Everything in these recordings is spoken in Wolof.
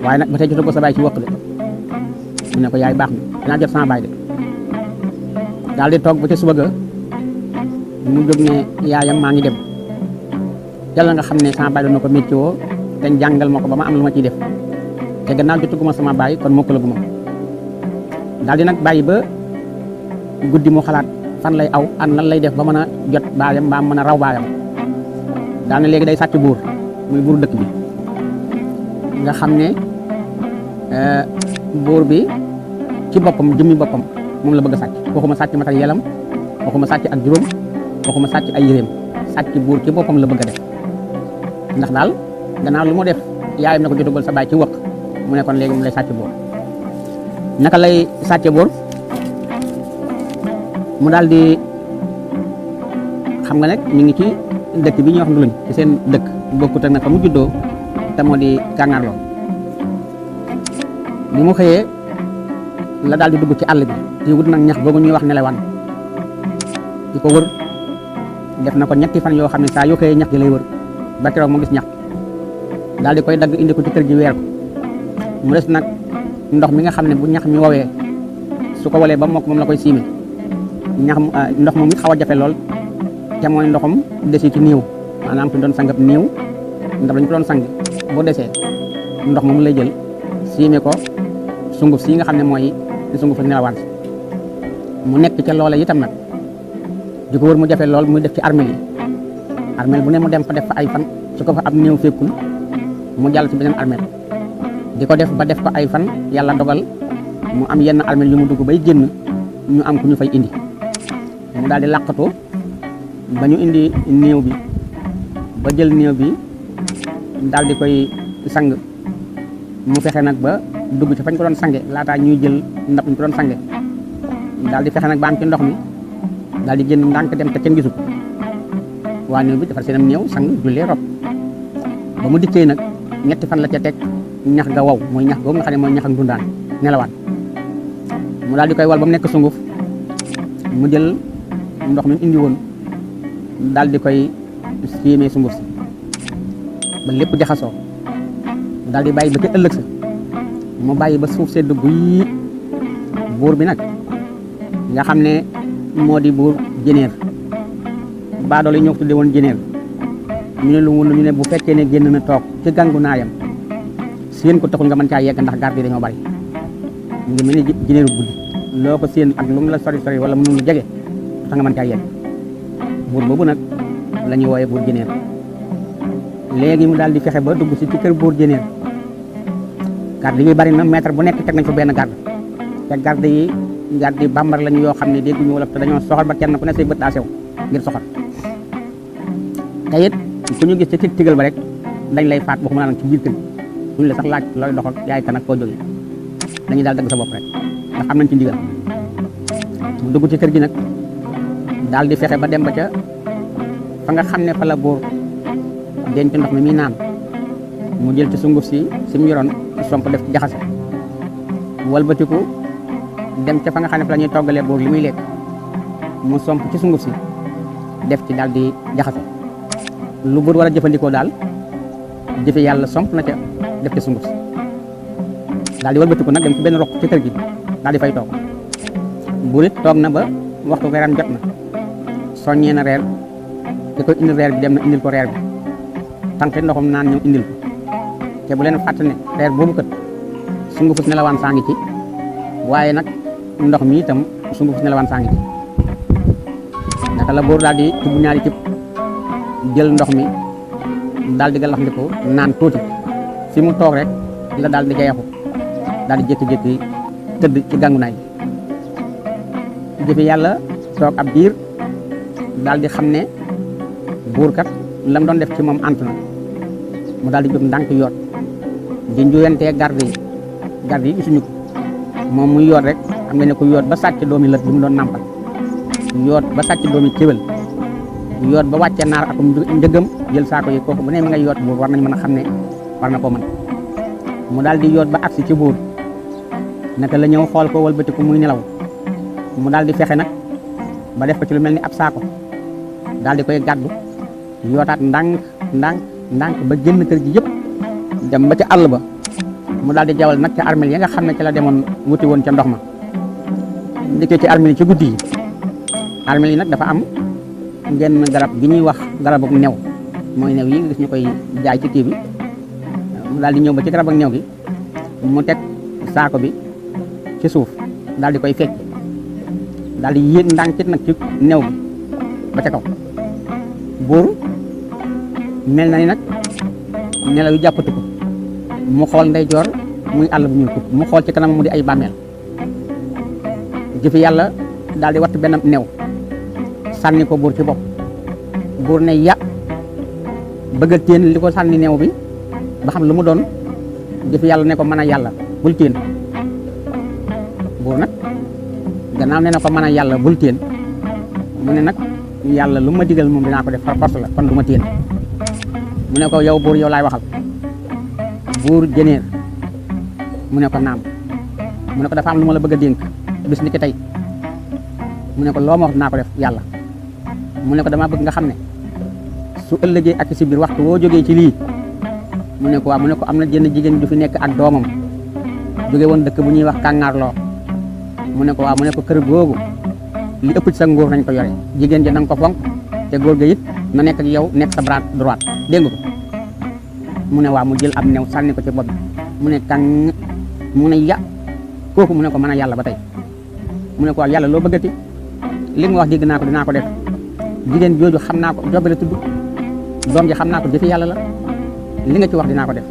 waaye nag ba tey jotagoo sa baay ci wëq de mu ne ko yaay baax na dinaa jot sama baay de daal di toog ba ca suba ga mu jóg ne yaayam maa ngi dem yàlla nga xam ne sama baay doon na ko métti woo te jàngal ma ko ba ma am lu ma ciy def te gannaaw jotaguma sama baay kon mokkalaguma daal di nag bàyyi ba guddi mu xalaat fan lay aw an lan lay def ba mën a jot baayam mbaa mën a raw baayam daal ne léegi day sàcc buur muy buur dëkk bi nga xam ne buur bi ci boppam jëmmi boppam moom la bëgg a sàcc waxuma sàcc matériel am waxuma sàcc ak juróom waxuma sàcc ay yéreem sàcc buur ci boppam la bëgg a def ndax daal gannaaw lu mu def yaayam ne ko jotagal sa baay ci wëq mu ne kon léegi mu lay sàcc buur naka lay sàcce buur mu daal di xam nga nag ñu ngi ci dëkk bi ñuy wax Nduluñ ci seen dëkk bokkut ak nag fa mu juddoo te moo di Kàngaarloo bi mu xëyee la daal di dugg ci àll bi di wut nag ñax boobu ñuy wax nelewaan di ko wër def na ko ñetti fan yoo xam ne saa yoo xëyee ñax gi lay wër ba keroog mu gis ñax daal di koy dagg indi ko ci kër gi weer ko mu des nag ndox mi nga xam ne bu ñax mi woowee su ko walee ba mokk moom la koy siime ndox moom it xaw a jafe lool te mooy ndoxam desi ci néew maanaam fi doon sangab néew ndax dañ ko doon sang boo desee ndox moom lay jël siime ko sunguf si nga xam ne mooy sunguf ak nelawaan mu nekk ca loola itam nag di ko wër mu jafe lool muy def ci armel yi armel bu ne mu dem fa def fa ay fan su ko fa ab néew fekkul mu jàll ci beneen armel di ko def ba def ko ay fan yàlla dogal mu am yenn armel yu mu dugg bay génn ñu am ku ñu fay indi mu daal di làqatu ba ñu indi néew bi ba jël néew bi daal di koy sang mu fexe nag ba dugg ci fañ ko doon sange laataa ñuy jël ndab ñu ko doon sange daal di fexe nag ba am ci ndox mi daal di génn ndànk dem te kenn gisu ko waa néew bi defar seenam néew sang jullee rob ba mu dikkee nag ñetti fan la ca teg ñax ga wow mooy ñax googu nga xam ne mooy ñax ak ndundaan nelawaan mu daal di koy wal ba mu nekk sunguf mu jël ndox mi indi woon daal di koy siimee sunguf si ba lépp jaxasoo daal di bàyyi ba ca ëllëg sa mu bàyyi ba suuf sedd guy buur bi nag nga xam ne moo di buur jëneer baadoolo yi ñoo ko tuddee woon jëneer ñu ne lu mu ñu ne bu fekkee ne génn na toog ci gàngu naayam séen ko taxul nga mën caa yegg ndax garde yi dañoo bari mu ngi mel ni jëneeru guddi loo ko séen ak lu mu la sori sori wala mu lu jege tax nga mën caa yegg buur boobu nag la ñuy wooyee buur jëneer léegi mu daal di fexe ba dugg si ci kër buur jëneer garde yi bari na mètre bu nekk teg nañ fa benn garde te garde yi bambar lañu yoo xam ne dégguñu wala te dañoo soxal ba kenn ku ne say bët daa sew ngir soxal te it ku ñu gis ci tigal ba rek dañ lay faat waxuma naan ci biir kër duñ la sax laaj looy doxal yaay kan ak koo jógee dañuy daal dagg sa bopp rek ndax am nañ ci ndigal mu dugg ci kër gi nag daal di fexe ba dem ba ca fa nga xam ne fa la buur denc ndox mi muy naan mu jël ci sunguf si mu yoroon somp def ci jaxase walbatiku dem ca fa nga xam ne fa la ñuy toggalee buur li muy lekk mu somp ci sunguf si def ci daal di jaxase lu buur war a jëfandikoo daal jëfe yàlla somp na ca def ci sunguf si daal di walbatiku nag dem ci benn roq ci kër gi daal di fay toog buur it toog na ba waxtu reeram jot na soññee na reer te koy indil reer bi dem na indil ko reer bi tànk ndoxum naan ñëw indil ko te bu leen fàtte ne reer boobu kat sungufus nelawaan saa ngi ci waaye nag ndox mi itam sungufus nelawaan saa ngi ci naka la buur daal di tibb ñaari cib jël ndox mi daal di galax ndiko naan tuuti fi mu toog rek la daal di jayaxu daal di jékki-jékki tëdd ci gàngu naay jëfe yàlla toog ab diir daal di xam ne buur kat lam doon def ci moom ant na mu daal di jóg ndànk yoot di njuyantee garde yi gisuñu ko moom muy yoot rek xam nga ne ko yoot ba sàcc doomi lët bi mu doon nàmpal yoot ba sàcc doomi kéwél yoot ba wàccee naar akum njëgam jël saako yi kooku bu ne mi nga yoot buur war nañ mën a xam ne war na koo mën mu daal di yoot ba agsi ci buur naka la ñëw xool ko walbatiku muy nelaw mu daal di fexe nag ba def ko ci lu mel ni ab saako daal di koy gàddu yootaat ndànk ba génn kër gi yëpp dem ba ca àll ba mu daal di jawal nag ca armeel ya nga xam ne ci la demoon wuti woon ca ndox ma ndikkee ci armeel yi ci guddi yi armeel yi nag dafa am ngeen garab gi ñuy wax garabu new mooy new yi gis ñu koy jaay ci kii bi mu daal di ñëw ba ci garab ak new gi mu teg saako bi ci suuf daal di koy fecc daal di yéeg ndànkit nag ci new bi ba ca kaw buur mel na ni nag nelaw yu jàppatu ko mu xool ndeyjoor muy àll bu ñuul kukk mu xool ci kanam mu di ay bàmmeel jëfi yàlla daal di watt benn new sànni ko buur ci bopp buur ne ya bëgg a téen li ko sànni new bi ba xam lu mu doon jëfi yàlla ne ko mën a yàlla bul téen buur nag gannaaw ne na ko mën a yàlla bul téen mu ne nag yàlla lu ma digal moom dinaa ko def par force la kon du ma téen mu ne ko yow buur yow laay waxal buur jëneer mu ne ko naam mu ne ko dafa am lu ma la bëgg a dénk bis ni ki tey mu ne ko loo ma wax dinaa ko def yàlla mu ne ko damaa bëgg nga xam ne su ëllëgee ak si biir waxtu woo jógee ci lii mu ne ko waaw mu ne ko am na jenn jigéen du fi nekk ak doomam jóge woon dëkk bu ñuy wax kàngaarloo mu ne ko waaw mu ne ko kër googu li ëpp ci sa nguur nañ ko yore jigéen ji na nga ko fonk te góor ga it na nekk ak yow nekk sa bras droite dégg nga ko mu ne waaw mu jël am new sànni ko ci bopp bi mu ne kàng mu ne ya kooku mu ne ko mën a yàlla ba tey mu ne ko waaw yàlla loo bëggati li nga wax dégg naa ko dinaa ko def jigéen jooju xam naa ko Jobe la tudd doom ji xam naa ko jëfi yàlla la li nga ci wax dinaa ko def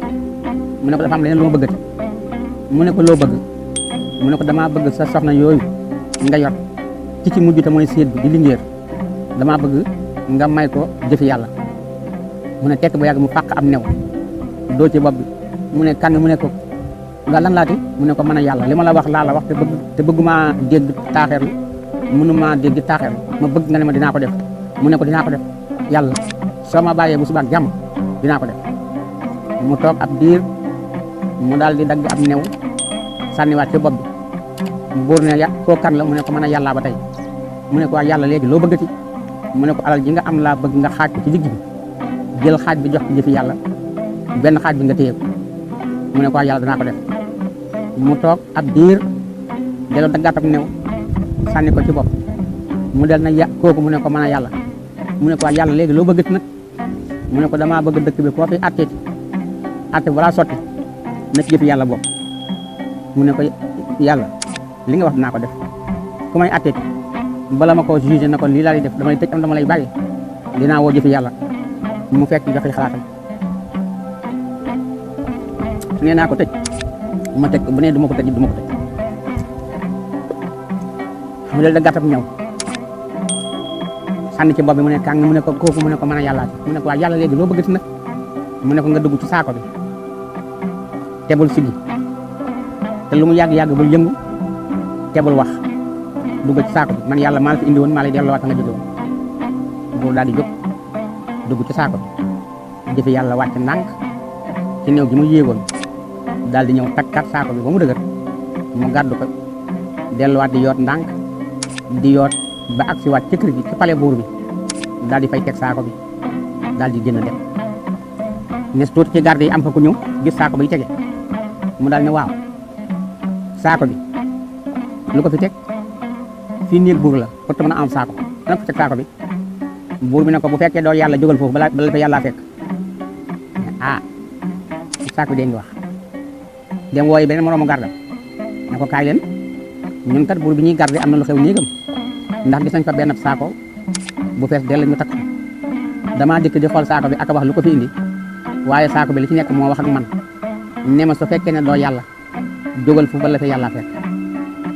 mu ne ko dafa am leneen lu ma bëggati mu ne ko loo bëgg mu ne ko damaa bëgg sa soxna yooyu nga yor ci mujj te mooy séet bi di lingéer damaa bëgg nga may ko jëfi yàlla mu ne tekk ba yàgg mu fàq am new doo ci bopp bi mu ne kan mu ne ko nga lan laati mu ne ko mën a yàlla li ma la wax laa la wax te bëgguma dégg taaxeerlu mënuma dégg taaxeerlu ma bëgg nga ne ma dinaa ko def mu ne ko dinaa ko def yàlla soo ma bàyyee bu subaak jàmm dinaa ko def mu toog ab diir mu daal di dagg ab new sànniwaat ci bopp bi buur ne ya koo kan la mu ne ko mën a yàllaa ba tey mu ne ko waa yàlla léegi loo bëggati mu ne ko alal ji nga am laa bëgg nga xaaj ko ci digg bi jël xaaj bi jox ko jëfi yàlla benn xaaj bi nga téye ko mu ne ko waa yàlla danaa ko def mu toog ab diir delloo daggaat ab new sànni ko ci bopp mu del na ya kooku mu ne ko mën a yàlla mu ne ko waa yàlla léegi loo bëggati nag mu ne ko damaa bëgg dëkk bi koo fi atteeti atte balaa sotti na ci jëfi yàlla bopp mu ne ko yàlla li nga wax dinaa ko def ku may atteeti bala ma ko jugé na ko lii laa di def dama lay tëj am dama lay bàyyi dinaa woo jëfi yàlla mu fekk joxe xalaatam nee naa ko tëj ma teg bu nee du ma ko tëj du ma ko tëj mu del da gàttam ñëw sànni ci bopp bi mu ne kàng mu ne ko kooku mu ne ko mën a yàllaati mu ne ko waa yàlla léegi loo bëggati nag mu ne ko nga dugg ci saako bi te bul siggi te lu mu yàgg-yàgg bul yëngu te bul wax dugg ci saako bi man yàlla maa la fi indi woon maa lay delloowaat nga jóge woon buur daal di jóg dugg ci saako bi jëfi yàlla wàcc ndànk ci néew gi mu yéegoon daal di ñëw takkat saako bi ba mu dëgër mu gàddu ko delluwaat di yoot ndànk di yoot ba agsi waat ci kër gi ci pale buur bi daal di fay teg saako bi daal di génn dem nes tuuti ci garde yi am fa ku ñëw gis saako bi tege mu daal ne waaw saako bi lu ko fi teg fii néeg buur la pour te mën a am saako dana ko teg saako bi buur bi ne ko bu fekkee doo yàlla jógal foofu bala fa yàllaa fekk ah saako bi dee ngi wax dem wooyi beneen moroomu gardam ne ko kaay leen ñun kat buur bi ñuy garde am na lu xew néegam ndax gis nañ fa benn saako bu fees dell ñu takk ko damaa dikk di xool saako bi ak wax lu ko fi indi waaye saako bi li ci nekk moo wax ak man ne ma su fekkee ne doo yàlla jógal fu bala fa yàllaa fekk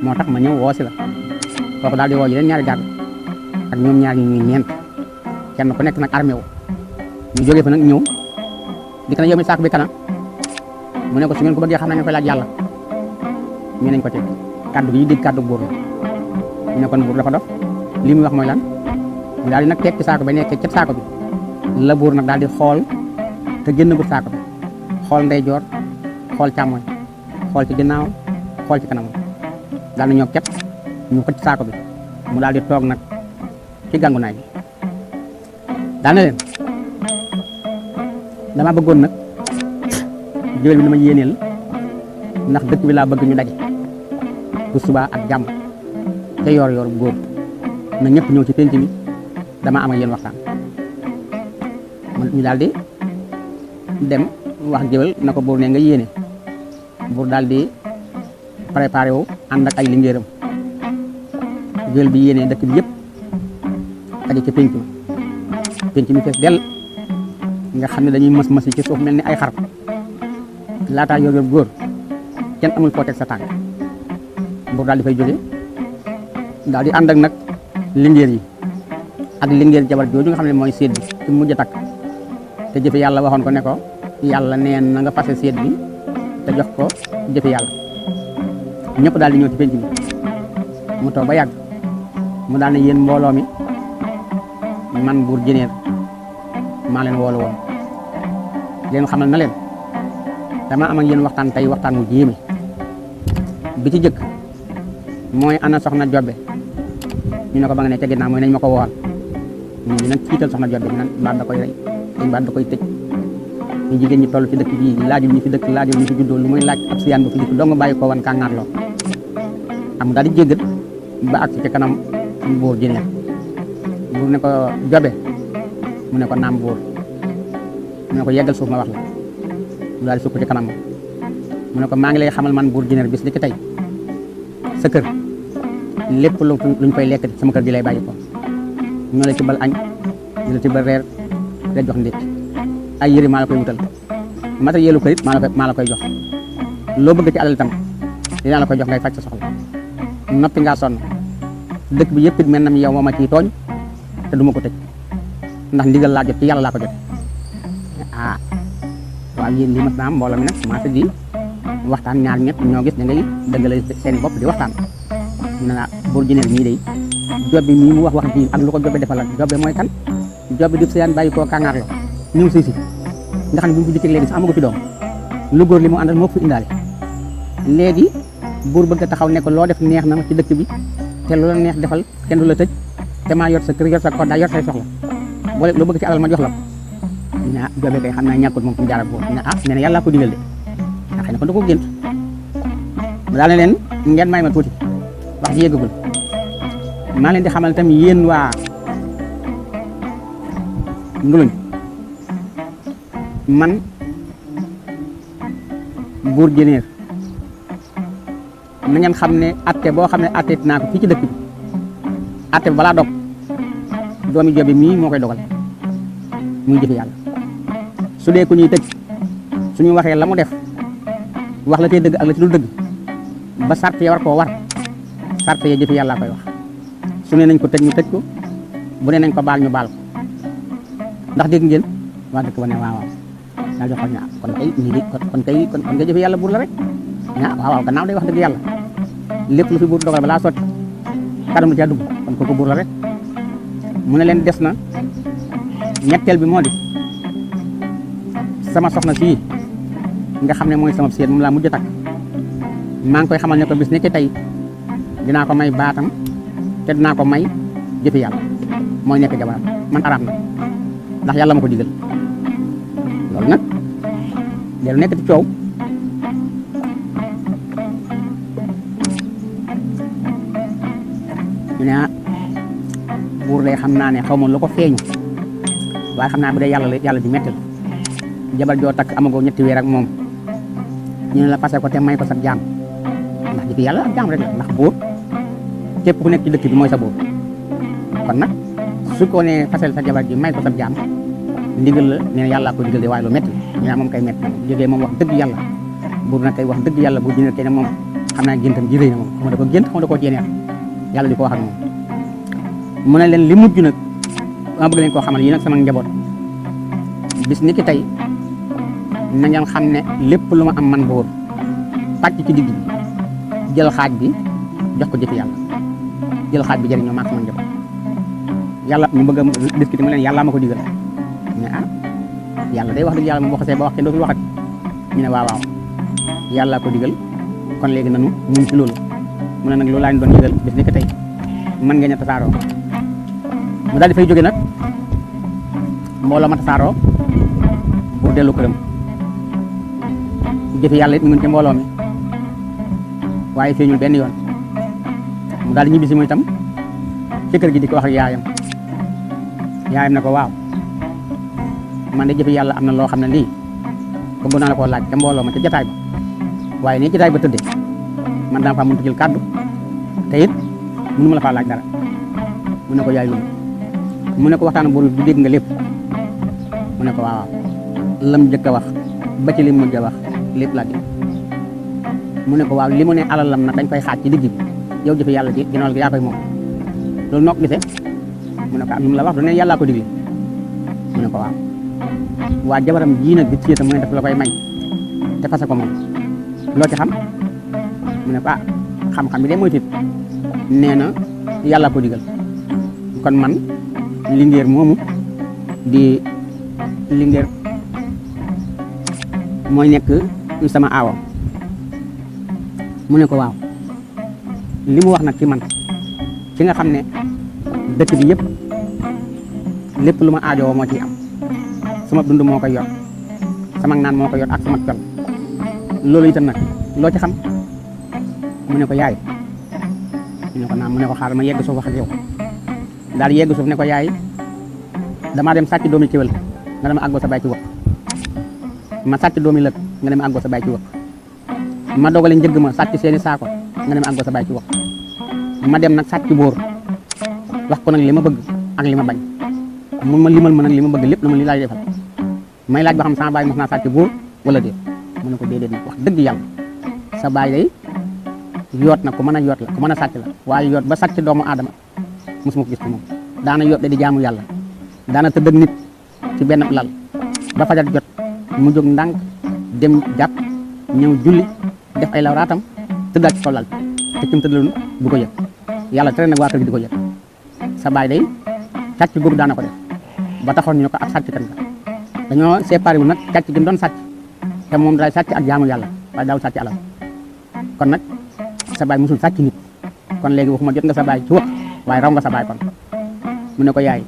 moo tax ma ñëw woo si la kooku daal di woo yeneen ñaari garde ak ñoom ñaar ñuy ñeent kenn ku nekk nag armé wu ñu jógee fa nag ñëw dikk na yow mi saako bi kana mu ne ko su ngeen ko bëggee xam nañ koy laaj yàlla ñu nañ ko teg kaddu gi ñu dégg kaddu buur la ñu ne kon buur dafa dof li muy wax mooy lan mu daal di nag teg ci saako bi nekk ci saako bi la buur nag daal di xool te génn gu saako bi xool ndeyjoor xool càmmoñ xool ci ginnaaw xool ci kanam daal di ñëw ket ñu xëcc saako bi mu daal di toog nag ci gàngunaay bi daal na leen dama bëggoon nag géwél bi dama yéeneel ndax dëkk bi laa bëgg ñu daje bu subaa ak jàmm te yor góor na ñëpp ñëw ci penc mi dama am ak yéen waxtaan ñu daal di dem wax géwél na ko buur ne nga yéene buur daal di préparé wu ànd ak ay lingéeram géwél bi yéene dëkk bi yëpp daje ci penc mi fees dell nga xam ne dañuy mës yi ci suuf mel ni ay xar laataa yor góor kenn amul foo teg sa tànk buur daal di fay jóge daal di ànd ak nag lingéer yi ak lingéer jabar jooju nga xam ne mooy séet bi ci mujj a takk te jëfe yàlla waxoon ko ne ko yàlla neen na nga fase séet bi te jox ko jëfe yàlla ñëpp daal di ñëw ci penc bi mu toog ba yàgg mu daal ne yéen mbooloo mi man buur Jineer maa leen woolu woon leen xamal na leen dama am ak yéen waxtaan tey waxtaan mu jéeme bi ci jëkk mooy ana soxna Jobbe ñu ne ko ba nga ne ca ginnaaw mooy nañ ma ko woowal ñu nag ciital soxna Jobbe ñu naan mbaat da koy rey dañ mbaat da koy tëj ñu jigéen ñi toll ci dëkk bii laajul ñu fi dëkk laajul ñu fi juddoo lu muy laaj ab siyaan ba fi dikk dong bàyyi ko wan kàngaar loo am daal di jéggat ba ak ci kanam buur Jineer buur ne ko Jobbe mu ne ko naam buur mu ne ko yeggal suuf ma wax la mu daal di sukk ci kanam mu ne ko maa ngi lay xamal man buur Jineer bis ni ki tey sa kër lépp luñ koy lekk sama kër gi lay bàyyi ko ñoo la ci bal añ di la ci bal reer da jox ndékki ay yëri maa la koy wutal matérielu kër it maa la koy jox loo bëgg ci alal itam dinaa la koy jox ngay faj sa soxla noppi ngaa sonn dëkk bi yëpp it mel na yow moo ma ciy tooñ te du ma ko tëj ndax ndigal laa jot ci yàlla laa ko jot ah waaw yéen lii mas naa am mbooloo mi nag commencé di waxtaan ñaar ñett ñoo gis da ngay dëggale seen bopp di waxtaan na buur Jineer mii day Jobbe mii mu wax ji ak lu ko Jobbe defal ak Jobbe mooy kan Jobbe di seyaan bàyyi koo kàngaar la ñëw sëy si nga xam ne bu ñu ko jëkkee léegi sax amagu fi doom lu góor li mu àndal moo ko fi indaale léegi buur bëgg a taxaw ne ko loo def neex na ma ci dëkk bi te lu la neex defal kenn du la tëj te maa yor sa kër yor sa koddaa yor say soxla boole loo bëgg ci alal ma jox la ko ñu ne Jobbe kay xam naa ñàkkul moom fu mu jaar ak buur ñu ne nee na yàllaa ko digal de xëy na ko da ko gént mu daal ne leen ngeen may ma tuuti wax ji yéggagul maa leen di xamal tam yéen waa Nguluñ man buur Jineer na ngeen xam ne atte boo xam ne atte naa ko fii ci dëkk bi atte bi balaa dog doomi Jobbe mii moo koy dogal muy jëfe yàlla su dee ku ñuy tëj suñu waxee la mu def wax la tey dëgg ak la ci dul dëgg ba sart ya war koo war sart ya jëfe yàlla koy wax su ne nañ ko tëj ñu tëj ko bu ne nañ ko baal ñu baal ko ndax dégg ngeen waa dëkk ba ne waaw daal di xool ne kon kay nii di kon kay jëfe yàlla buur la rek waaw gannaaw day wax dëgg yàlla lépp lu fi buur dogal balaa sotti kadam lu ca dugg kon kooku buur la rek mu ne leen des na ñetteel bi moo di sama soxna sii nga xam ne mooy sama séet moom laa mujj a takk maa ngi koy xamal ne ko bis ni ki tey dinaa ko may baatam te dinaa ko may jëfi yàlla mooy nekk jabaram man araam na ndax yàlla ma ko digal loolu nag dellu nekk ci coow ñu ne buur de xam naa ne xaw ma lu ko feeñu waaye xam naa bu dee yàlla ju metti la jabar joo takk amagoo ñetti weer ak moom ñu ne la passé ko te may ko sa jaam ndax jëfi yàlla ak jaam rek la ndax buur képp ku nekk ci dëkk bi mooy sa buur kon nag su ko nee fasel sa jabar ji may ko sa jaam ndigal la nee na yàllaa ko digal de waaye lu métti ñu naan moom kay métti jógee moom wax dëgg yàlla buur nag kay wax dëgg yàlla bu Jineer kay ne moom xam naa géntam ji rëy na moom xam da ko gént xam da koo jeeneer yàlla di ko wax ak moom mu ne leen li mujj nag ma bëgg leen koo xamal yi nag sama njaboot bis ni ki tey na ngeen xam ne lépp lu ma am man buur pàcc ci digg bi jël xaaj bi jox ko jëfi yàlla jël xaaj bi jëriñoo maak sama njaboot yàlla ñu bëgg a discuter mu leen yàllaa ma ko digal ne yàlla day wax dëgg yàlla moom boo xasee ba wax kenn dootul waxat ñu ne waaw yàllaa ko digal kon léegi nanu muñ ci loolu mu ne nag loolu laa ñu doon digal bis ni ki tey mën ngeen a tasaaroo mu daal di fay jóge nag mbooloo ma tasaaroo pour dellu këram jëfi yàlla it ñu ngi ci mbooloo mi waaye feeñul benn yoon mu daal di ñibbisi mooy itam ci kër gi di ko wax ak yaayam ne ko waaw man de jëfi yàlla am na loo xam ne lii bëggoon naa la koo laaj ca mbooloo ma ca jataay ba waaye nii jataay ba tëddee man dama faa mënut a jël kàddu te it mënu ma la faa laaj dara mu ne ko yaay lu mu ne ko waxtaan buur du dégg nga lépp mu ne ko waaw lam jëkk a wax ba ci li mu mujj a wax lépp laa dégg mu ne ko waaw li mu ne alalam nag dañ koy xaaj ci digg bi yow jëfe yàlla ji ginnaaw gi yaa koy moom loolu noo ko gisee mu ne ko lu mu la wax du ne yàllaa ko digle mu ne ko waaw waa jabaram jii nag di téye mu ne daf la koy may te fase ko moom loo ci xam mu ne ko xam-xam bi de mooy tit nee na yàllaa ko digal kon man Linguère moomu di Linguère mooy nekk sama aawa mu ne ko waaw li mu wax nag ci man ci nga xam ne dëkk bi yëpp lépp lu ma aajowoo moo ciy am sama dund moo koy yor sama naan moo koy yor ak sama col loolu itam nag loo ci xam mu ne ko yaay mu ne ko naam mu ne ko xaaral ma yegg suuf wax ak yow daal yegg suuf ne ko yaay damaa dem sàcc doomi kéwél nga dem àggoo sa baay ci wëq ma sàcc doomi lëg nga dem àggoo sa baay ci wëq ma dogale njëgg ma sàcc seeni saako nga dem àggoo sa baay ci wëq ma dem nag sàcc bóor wax ko nag li ma bëgg ak li ma bañ mun ma limal ma nag li ma bëgg lépp na ma li laay defal may laaj ba xam sama baay mos naa sàcc bóor wala déet mu ne ko déedéet nag wax dëgg yàlla sa baay day yoot na ku mën a yoot la ku mën a sàcc la waaye yoot ba sàcc doomu aadama mosuma ko gis ko moom daana yoot de di jaamu yàlla daana tëdd ak nit ci benn lal ba fajar jot mu jóg ndànk dem jàpp ñëw julli def ay lawraatam tëddaat ci kaw lal te ci mu tëddaloon du ko yëg yàlla tere nag waa kër gi di ko yëg sa baay day càcc googu daana ko def ba taxoon ñu ko ak sàcc kan la dañoo séparé wu nag càcc gi mu doon sàcc te moom daay sàcc ak jaamu yàlla waaye daawul sàcc alal kon nag sa baay musul sàcc nit kon léegi waxuma jot nga sa baay ci wax waaye raw nga sa baay kon mu ne ko yaay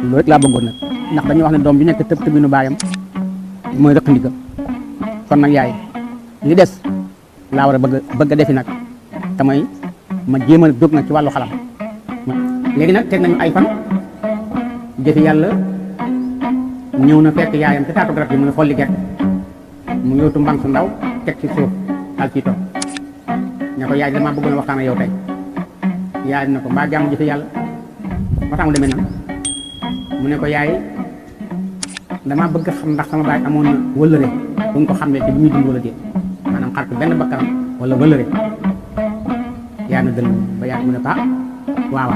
loolu rek laa bëggoon nag ndax dañuy wax ne doom bi nekk tëb tëbinu baayam mooy rëq ndigam kon nag yaay li des laa war a bëgg a defi nag te mooy ma jéem a jóg nag ci wàllu xalam léegi nag teg nañu ay fan jëfi yàlla ñëw na fekk yaayam ci taatu garab gi mu ngi xolli gerte mu yóotu mbang su ndaw teg ci suuf al ci toog ne ko yaay damaa bëggoon a waxtaan ak yow tey yaay na ko mbaa jàmm jëfi yàlla waxtaan mu demee na mu ne ko yaay damaa bëgg xam ndax sama baay amoon na wëllëre bu ñu ko xamlee ci bi muy dund wala déet maanaam xar ko benn bakkanam wala wëllëre yaa na dël ba yaay mu ne ko waaw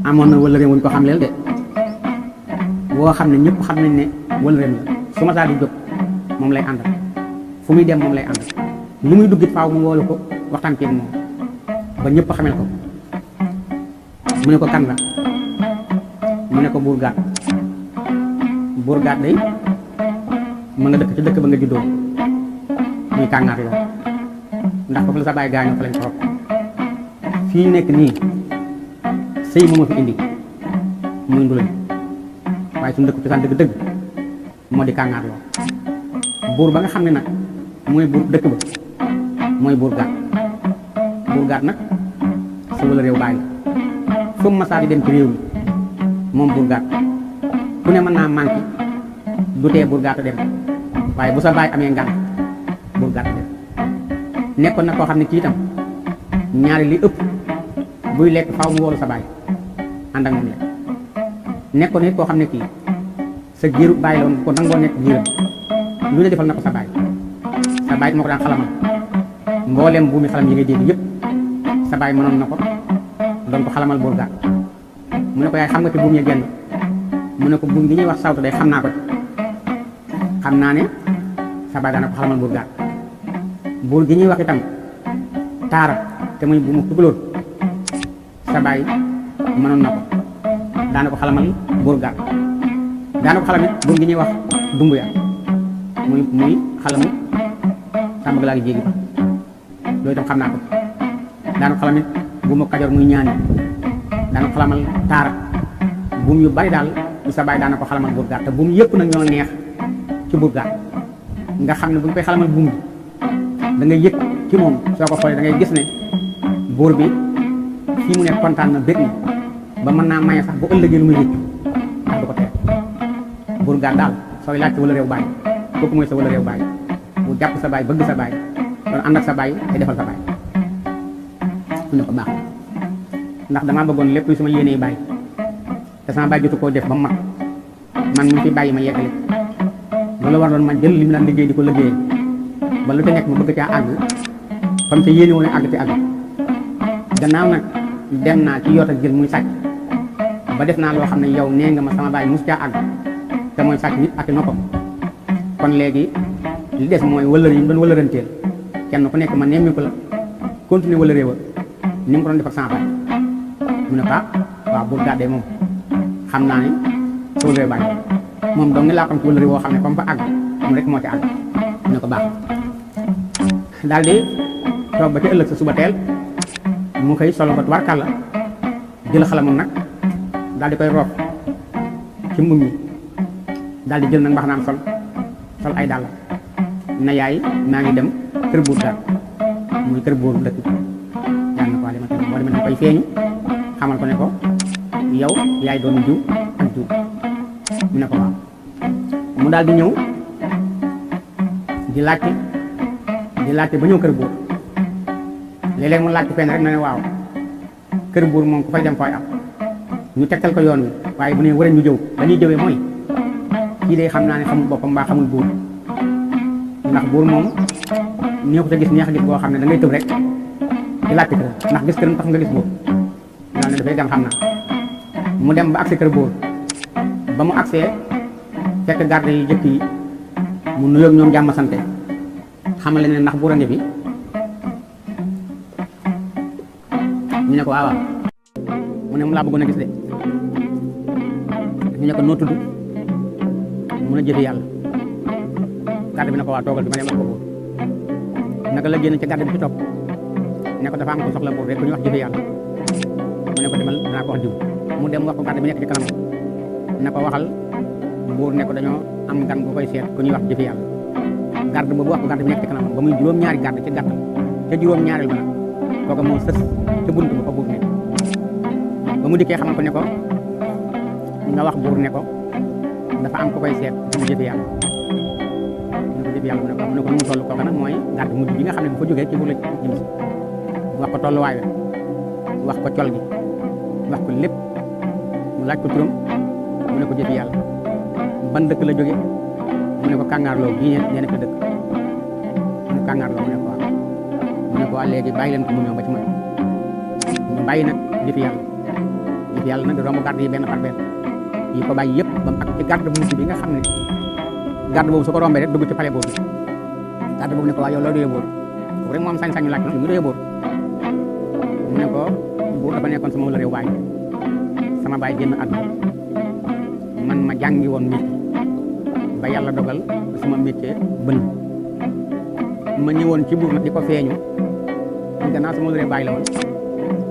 amoon na wëllëre wuñ ko xamleel de woo xam ne ñëpp xam nañ ne wëllëreem la su ma saa di jóg moom lay àndal fu muy dem moom lay àndal lu muy duggit faaw mu woolu ko waxtaan ceeg moom ba ñëpp xamel ko mu ne ko kan la mu ne ko buur gaat day ma nga dëkk ci dëkk ba nga juddoo muy kàngaar lool ndax foofu la sa baay gaañoo fa lañ ko fii nekk nii sëy moom a fi indi muy ndulañ waaye suñu dëkk cosaan dëgg-dëgg moo di kàngaar lool buur ba nga xam ne nag mooy buur dëkk ba mooy buur gaat nag sa wala réew bàyyi fu mu masaa di dem ci réew mi moom buur gaat ku ne mën naa manqué du tee buur gaat a dem waaye bu sa baay amee ngan buur gaat a dem nekkoon na koo xam ne kii itam ñaari li ëpp buy lekk faaw mu woolu sa baay ànd ak moom lekk nekkoon nit koo xam ne kii sa giiru baay la woon ko nangoo nekk giiram lu ne defal na ko sa baay moo ko daan xalamal mbooleem buumi xalam yi ngay dégg yëpp sa baay mënoon na ko doon ko xalamal buur gaat mu ne ko yaay xam nga ci buum ya genn mu ne ko buum gi ñuy wax sawtu day xam naa ko xam naa ne sa baay daana ko xalamal buur gaat buur gi ñuy wax itam taara te muy buumu tukulóor sa baay mënoon na ko daana ko xalamal buur gaat daana ko xalamit buum gi ñuy wax dumbu ya muy xalamu sàmm gi laa ngi jéegi ba loolu itam xam naa ko daana ko xalamit buumu kajoor muy ñaani daana ko xalamal taara buum yu bari daal bu sa baay daana ko xalamal buur gaat te buum yëpp nag ñoo neex ci buur gaat nga xam ne bu ñu koy xalamal buum bi da nga yëg ci ci moom soo ko xoolee da ngay gis ne buur bi fii mu nekk kontaan na bég na ba mën naa maye sax bu ëllëgee lu muy yëg ndax du ko tere buur gaan daal sooy laajte wala réew baay kooku mooy sa wala réew baay bu jàpp sa baay bëgg sa baay doon ànd ak sa baay te defal sa baay mu ne ko baax ndax damaa bëggoon lépp lu sama yéenee baay te sama baay jotu koo def ba mu mat man mu fi bàyyi ma yeggale loolu war doon ma jël li mu daan liggéey di ko liggéeyee ba lu te nekk ma bëgg caa àgg comme te yéene woon àgg te àgg gannaaw nag dem naa ci yoot ak jël muy sàcc ba def naa loo xam ne yow nee nga ma sama baay mus caa àgg te mooy sàcc nit ak noppam kon léegi li des mooy wëllër yi mu doon wëllëranteel kenn ku nekk ma nemmiku la continuer wala réewa ni mu ko doon def ak sama baay mu ne ko waaw buur gàddee moom xam naa ne sa wëllëree baay moom dong ni laa xam ci wëllëre woo xam ne comme fa àgg moom rek moo ci àgg mu ne ko baax daal di toog ba ci ëllëg sa suba teel mu xëy solo ko tubaarkàlla jël xalamam nag daal di koy roof ci mbubb mi daal di jël nag mbaxanaam sol ay dàll na yaay maa ngi dem kër buur daal muy kër buur dëkk yàlla na ko waa dema boo demee nag koy feeñu xamal ko ne ko yow yaay doon jiw ak jiw mu ne ko waaw mu daal di ñëw di laajte ba ñëw kër buur léeg-léeg mu laajte fenn rek na ne waaw kër buur moom ku fay dem fooy am ñu tegtal ko yoon wi waaye bu ne war a ñu jëw dañuy jëwee mooy kii de xam naa ne xamul boppam mbaa xamul buur ndax buur moom neexut a gis neex a gis boo xam ne da ngay tëb rek di laajte kër ndax gis këram tax nga gis buur daal ne dafay dem xam naa mu dem ba agsi kër buur ba mu agsee fekk garde yi jëkk yi mu nuyoog ñoom jàmm sante xamal leen ne ndax buur a ngi fi ñu ne ko waaw mu ne mu laa bëggoon a gis de ñu ne ko noo tudd mun a jëfe yàlla garde bi ne ko waa toogal bi ma dem wax ko buur naka la génn ci garde bi ci topp ne ko dafa am ko soxla buur rek ku ñu wax jëfe yàlla mu ne ko demal dinaa ko wax diw mu dem wax ko garde bi nekk ci kanam ne ko waxal buur ne ko dañoo am gan bu koy seet ku ñuy wax jëfe yàlla garde boobu wax ko garde bi nekk ci kanam ba muy juróom-ñaari garde ci gàttal ca juróom-ñaareel ba nag kooku moo sës ca bunt ba fa buur nekk ba mu dikkee xamal ko ne ko nga wax buur ne ko dafa am ku koy seet mu jëfe yàlla mu ne ko jëfe yàlla mu ne ko nu mu toll kooku nag mooy garde mujj bi nga xam ne bu fa jógee ci buur la jëm si wax ko tolluwaay wax ko col gi wax ko lépp mu laaj ko turam mu ne ko jëfi yàlla ban dëkk la jóge mu ne ko kàngaarloo bii nee na fi dëkk mu kàngaarloo mu ne ko waaw mu ne ko waa léegi bàyyi leen ko mu ñëw ba ci man mu bàyyi nag jëfi yàlla nag di romb garde yi benn par benn yi ko bàyyi yëpp ba mu ak ci garde bu mujj bi nga xam ne garde boobu su ko rombee rek dugg ci palais boobu garde boobu ne ko waa yow loo doyee buur boobu rek moo am sañ-sañu laaj lu mu doyee buur mu ne ko buur dafa nekkoon sama wala réew baay sama baay génn àdduna man ma jàngi woon métier ba yàlla dogal sama métier bënn ma ñëwoon ci buur nag di ko feeñu gannaaw sama wala baay la woon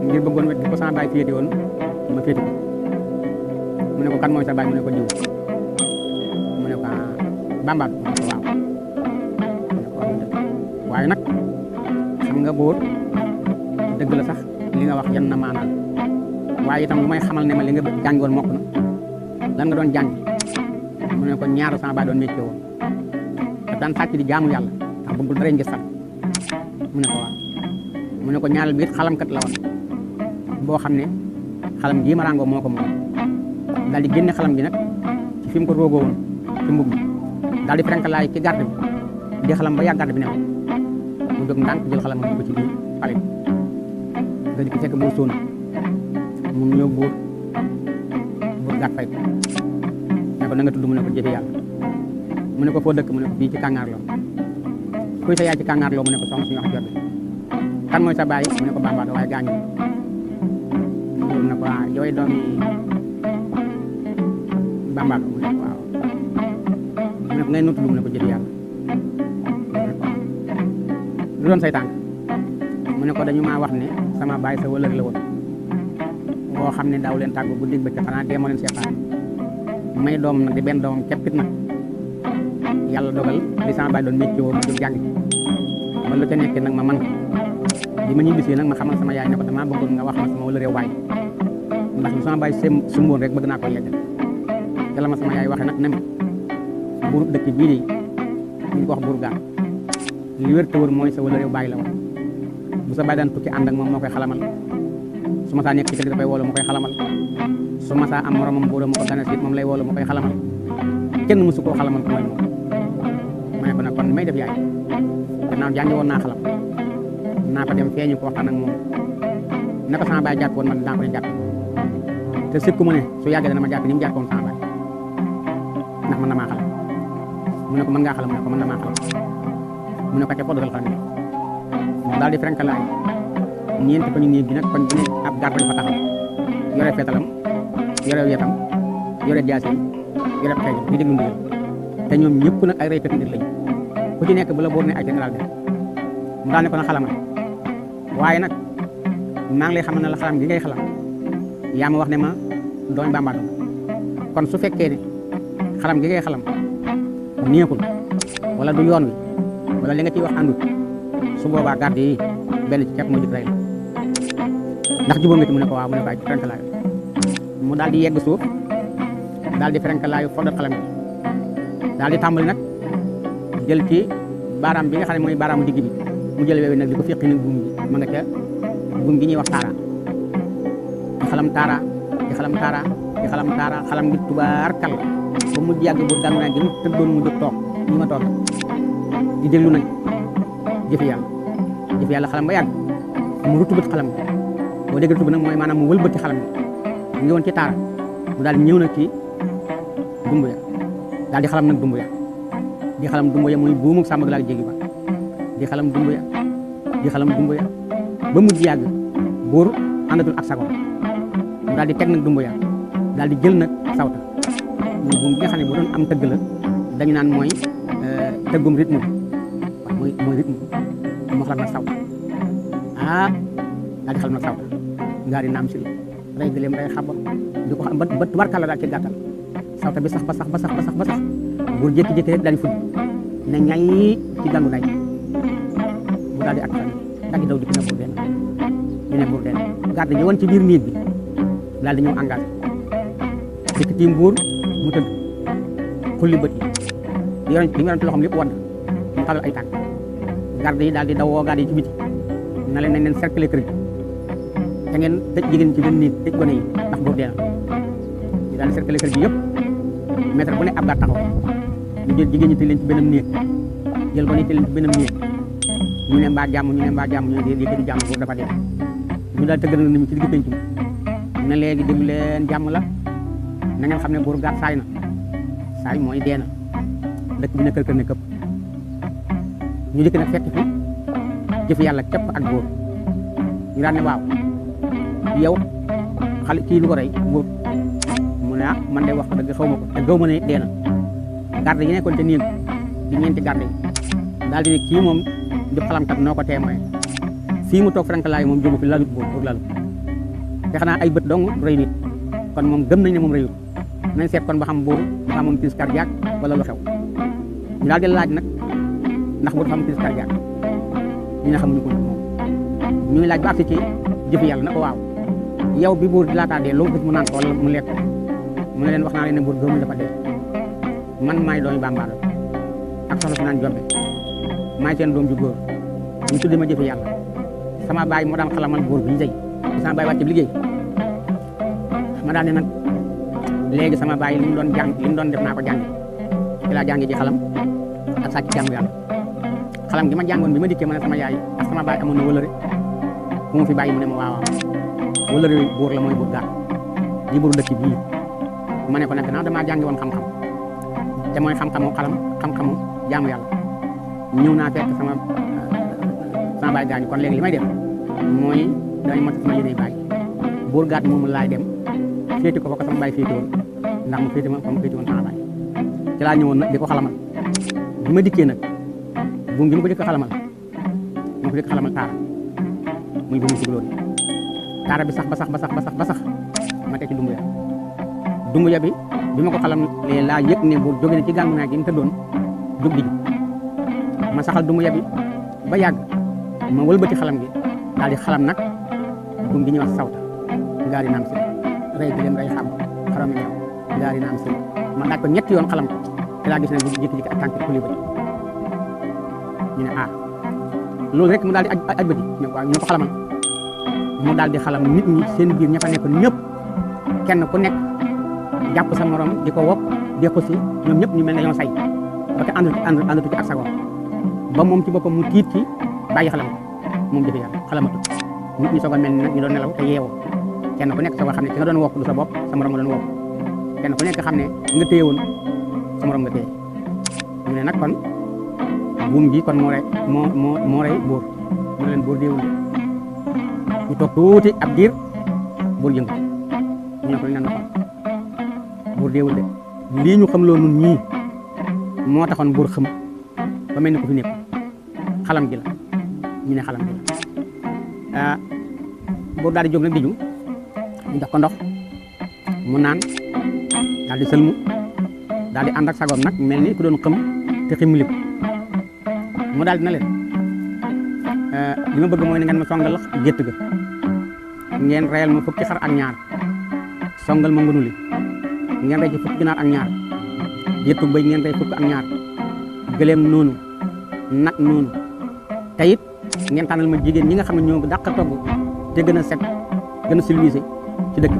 ngir bëggoon wet di ko sama baay féete woon ma féete ko mu ne ko kan mooy sa baay mu ne ko diw mu ne ko bambaat mu ne ko waaw mu ne ko waaye nag xam nga buur dëgg la sax li nga wax yan na maanaam waaye itam lu may xamal ne ma li nga jàngi woon mokk na lan nga doon jàngi mu ne ko ñaaru sama baay doon métier woon te daan sàcc di jaamu yàlla ndax bëggul dara ngis sax mu ne ko waaw mu ne ko ñaareel bi it xalamkat la woon boo xam ne xalam gii ma ràngoo moo ko moom daal di génne xalam gi nag ci fi mu ko roogoo woon ci mbub mi daal di frenkalaay ci garde bi di xalam ba yàgg garde bi ne ko mu jóg ndànk jël xalam mu ko ci biir pale nga di ko fekk buur sóona mu nuyoo buur gàtt fay ko ne ko na nga tudd mu ne ko jëfe yàlla mu ne ko foo dëkk mu ne ko fii ci kàngaarloo kuy sa yaay ci kàngaarloo mu ne ko soxna suñu wax jot kan mooy sa baay mu ne ko bambaado waaye gaañu buur ne ko yooyu doomi bambaado mu ne ko waaw mu ne ko ngay nu tudd mu ne ko jëfe yàlla lu doon say tànk mu ne ko dañu maa wax ne sama baay sa wëlër la woon boo xam ne daaw leen tàggu guddi bëccëg xanaa dee moo leen seetaan may doom nag di benn doomam keppit nag yàlla dogal li sama baay doon métti woo mu jóg jàng ba lu ca nekkee nag ma man bi ma ñibbisee nag ma xamal sama yaay ne ko damaa bëggoon nga wax ma sama wala réew waay ndax lu sama baay sumboon rek bëgg naa ko yeggal te la ma sama yaay waxee nag ne ma buur dëkk bii de ñu ko wax buur gaal li wér te wër mooy sa wala réew bàyyi la woon bu sa baay daan tukki ànd ak moom moo koy xalamal su ma saa nekk ci kër gi dafay woolu moo koy xalamal su ma saa am moromam buura ma ko gane si moom lay woolu moo koy xalamal kenn mësu koo xalamal ko mooy moom ma ne ko nag kon may def yaay gannaaw jàngi woon naa xalam naa fa dem feeñu ko waxtaan ak moom ne ko sama baay jàpp woon man dinaa koy jàpp te sikku mu ne su yàggee dana ma jàpp ni mu jàppoon sama baay ndax man damaa xalam mu ne ko mën ngaa xalam mu ne ko mën damaa xalam mu ne ko ca poddugal xalam mu daal di frenkalaay ñeenti ko ñu néeg bi nag kon bu ne ab garde fa taxaw yore feetalam yore yetam yore jaasim yore xeej di déglu ndigal te ñoom ñëpp nag ay reykat nit lañ ku ci nekk bu la boor ne ay général bi mu daal ne ko na xalamal waaye nag maa ngi lay xamal ne la xalam gi ngay xalam yaa ma wax ne ma dooñ bàmbaatu kon su fekkee ne xalam gi ngay xalam neexul wala du yoon wi wala li nga ciy wax àndut su boobaa garde yi benn ci képp moo jëkk rey la ndax jubóo nga ci mu ne ko waaw mu ne ko ay frenkalaayu mu daal di yegg suuf daal di frenkalaayu foddat xalam bi daal di tàmbali nag jël ci baaraam bi nga xam ne mooy baaraamu digg bi mu jël weewi nag di ko fiqi nag buum bi ma nga ca buum gi ñuy wax taara di xalam taara di xalam taara di xalam taara xalam bi tubaarkal ba mu yàgg bu dàngu naa gi mu tëddoon mu jóg toog ñi ma toog di déglu nag jëfi yàlla xalam ba yàgg mu rutubat xalam bi boo dégg rutub nag mooy maanaam mu wëlbati xalam bi mu ngi woon ci taara mu daal ñëw nag ci dumb ya daal di xalam nag dumb ya di xalam dumb ya mooy buumuk sàmm laa jégi ba di xalam dumb ya di xalam dumb ya ba mujj yàgg buur àndatul ak sago mu daal di teg nag dumb ya daal di jël nag sawta muy buum bi nga xam ne bu doon am tëgg la dañu naan mooy tëggum rythme bi waaw mooy rythme mu xalam nag sawta daal di xalam nag sawta ngaari naam si rey gëléem rey xaba di ko xam ba tubarkàlla daal ci gàttal sawta bi sax ba sax buur jékki-jékki rek daal di fudd ne ñay ci gàngu nay mu daal di ak daal di daw di na buur den ñu ne buur den garde yi woon ci biir néeg bi daal di ñëw engagé dikk tiim buur mu tëdd xulli bët yi li mu yoroon ci loxoom lépp wadd mu talal ay tànk garde yi daal di daw woo garde yi ci biti na leen nañ leen cercle kër gi te ngeen tëj jigéen ci benn néeg tëj gone yi ndax buur dee na ñu daal di cercle kër gi yëpp mètre bu ne ab garde taxaw ñu jël jigéen ñi tëj leen ci benn néeg jël gone yi tëj leen ci benn néeg ñu ne mbaa jàmm ñu ne di jàmm buur dafa dee ñu daal tëgg na ñu ci digg penc mi ne léegi déglu leen jàmm la na ngeen xam ne buur gaat saay na saay mooy dee na dëkk bi ne kër ne këpp ñu dikk nag fekk fi jëf yàlla képp ak buur ñu daan ne waaw yow xale kii lu ko rey buur mu ne man de wax ko dëgg xaw ma ko te gaw ma ne dee na garde yi nekkoon te néeg di ñeenti garde yi daal di ne kii moom di xalamkat noo ko témoin fii mu toog frankalaay moom jógu fi lalut buur lalut te xanaa ay bët dong rëy nit kon moom gëm nañ ne moom rëyul nañ seet kon ba xam buur dafa amoon crise cardiaque wala lu xew ñu daal di laaj nag ndax buur dafa am crise cardiaque ñu ne xamuñu ko moom ñuy laaj ba agsi ci jëfi yàlla na ko waaw yow bi buur di laataa dee loo gis mu naan ko wala mu lekk ko mu ne leen wax naa leen ne buur gëmuñu dafa dee man maay doomi bàmbaara ak soxna si naan jombe maay seen doom ju góor ñu tuddee ma jëfi yàlla sama baay moo daan xalamal buur bi tey sama baay wàcc liggéey ma daan ne nag léegi sama baay li mu doon jàng li mu doon def naa ko jàngi ci laa jàngi ji xalam ak sàcc jàngu yàlla xalam gi ma jàngoon bi ma dikkee ma ne sama yaay ak sama baay amoon na wëlëre bu mu fi bàyyi mu ne ma waaw wëlëre buur la mooy buur gaal di buur dëkk bii ma ne ko nag naa damaa jàngi woon xam-xam te mooy xam-xamu xalam xam-xamu jaamu yàlla ñëw naa fekk sama baay gaañu kon léegi li may def mooy dañ mat sama yéene baay buur gaat moomu laay dem féete ko fa ko sama baay féete woon ndax mu féete woon sama baay ci laa ñëwoon nag di ko xalamal bi ma dikkee nag buum gi ma ko jëkk xalamal ma ko jëkk xalamal taara muy buumu sigloon taara bi sax ba sax ma teg ci dumbu ya bi ma ko xalam lee laa yëg ne buur jóge na ci gàngu naa gi mu tëddoon jóg di ma saxal dumbu ya bi ba yàgg ma wëlbati xalam gi daal di xalam nag buum gi ñuy wax sawta ngaari naam si rey gëléem rey xam xaram ñëw ngaari naam si ma daaj ko ñetti yoon xalam ko te laa gis ne bu jékki-jékki ak tànk kuli bëti ñu ne loolu rek mu daal di aj bëti ñu ko xalamal mu daal di xalam nit ñi seen biir ña fa nekk ñëpp kenn ku nekk jàpp sa morom di ko wokk di ko si ñoom ñëpp ñu mel ne ñoo say ba te àndatu ci ak sagoom ba moom ci boppam mu tiit ci bàyyi xalam moom jëfe yàlla xalamatu nit ñi soog a mel ni nag ñu doon nelaw te yeewu kenn ku nekk soog a xam ne ki nga doon wokk du sa bopp sa morom nga doon wokk kenn ku nekk xam ne nga téye woon sa morom nga téye ñu ne nag kon buum gi kon moo rey buur mu ne leen buur déewul ñu toog tuuti ab diir buur yëngu ñu ne ko li nan kon buur déewul de lii ñu xam loo nun ñii moo taxoon buur xam ba mel ni ko fi nekk xalam gi la ñu ne xalam gi la buur daal di jóg nag diju ñu jox ko ndox mu naan daal di sëlmu daal di ànd ak sagoom nag mel ni ku doon xam te ximli ko mu daal dina leen li ma bëgg mooy ne ngeen ma songal gétt ga ngeen reyal ma fukki xar ak ñaar songal ma ngunu li ngeen rey ci fukki ginaar ak ñaar géttu bëy ngeen rey fukk ak ñaar gëleem noonu nag noonu te it ngeen tànnal ma jigéen ñi nga xam ne ñoo dàq togg te gën a set gën a civilisé ci dëkk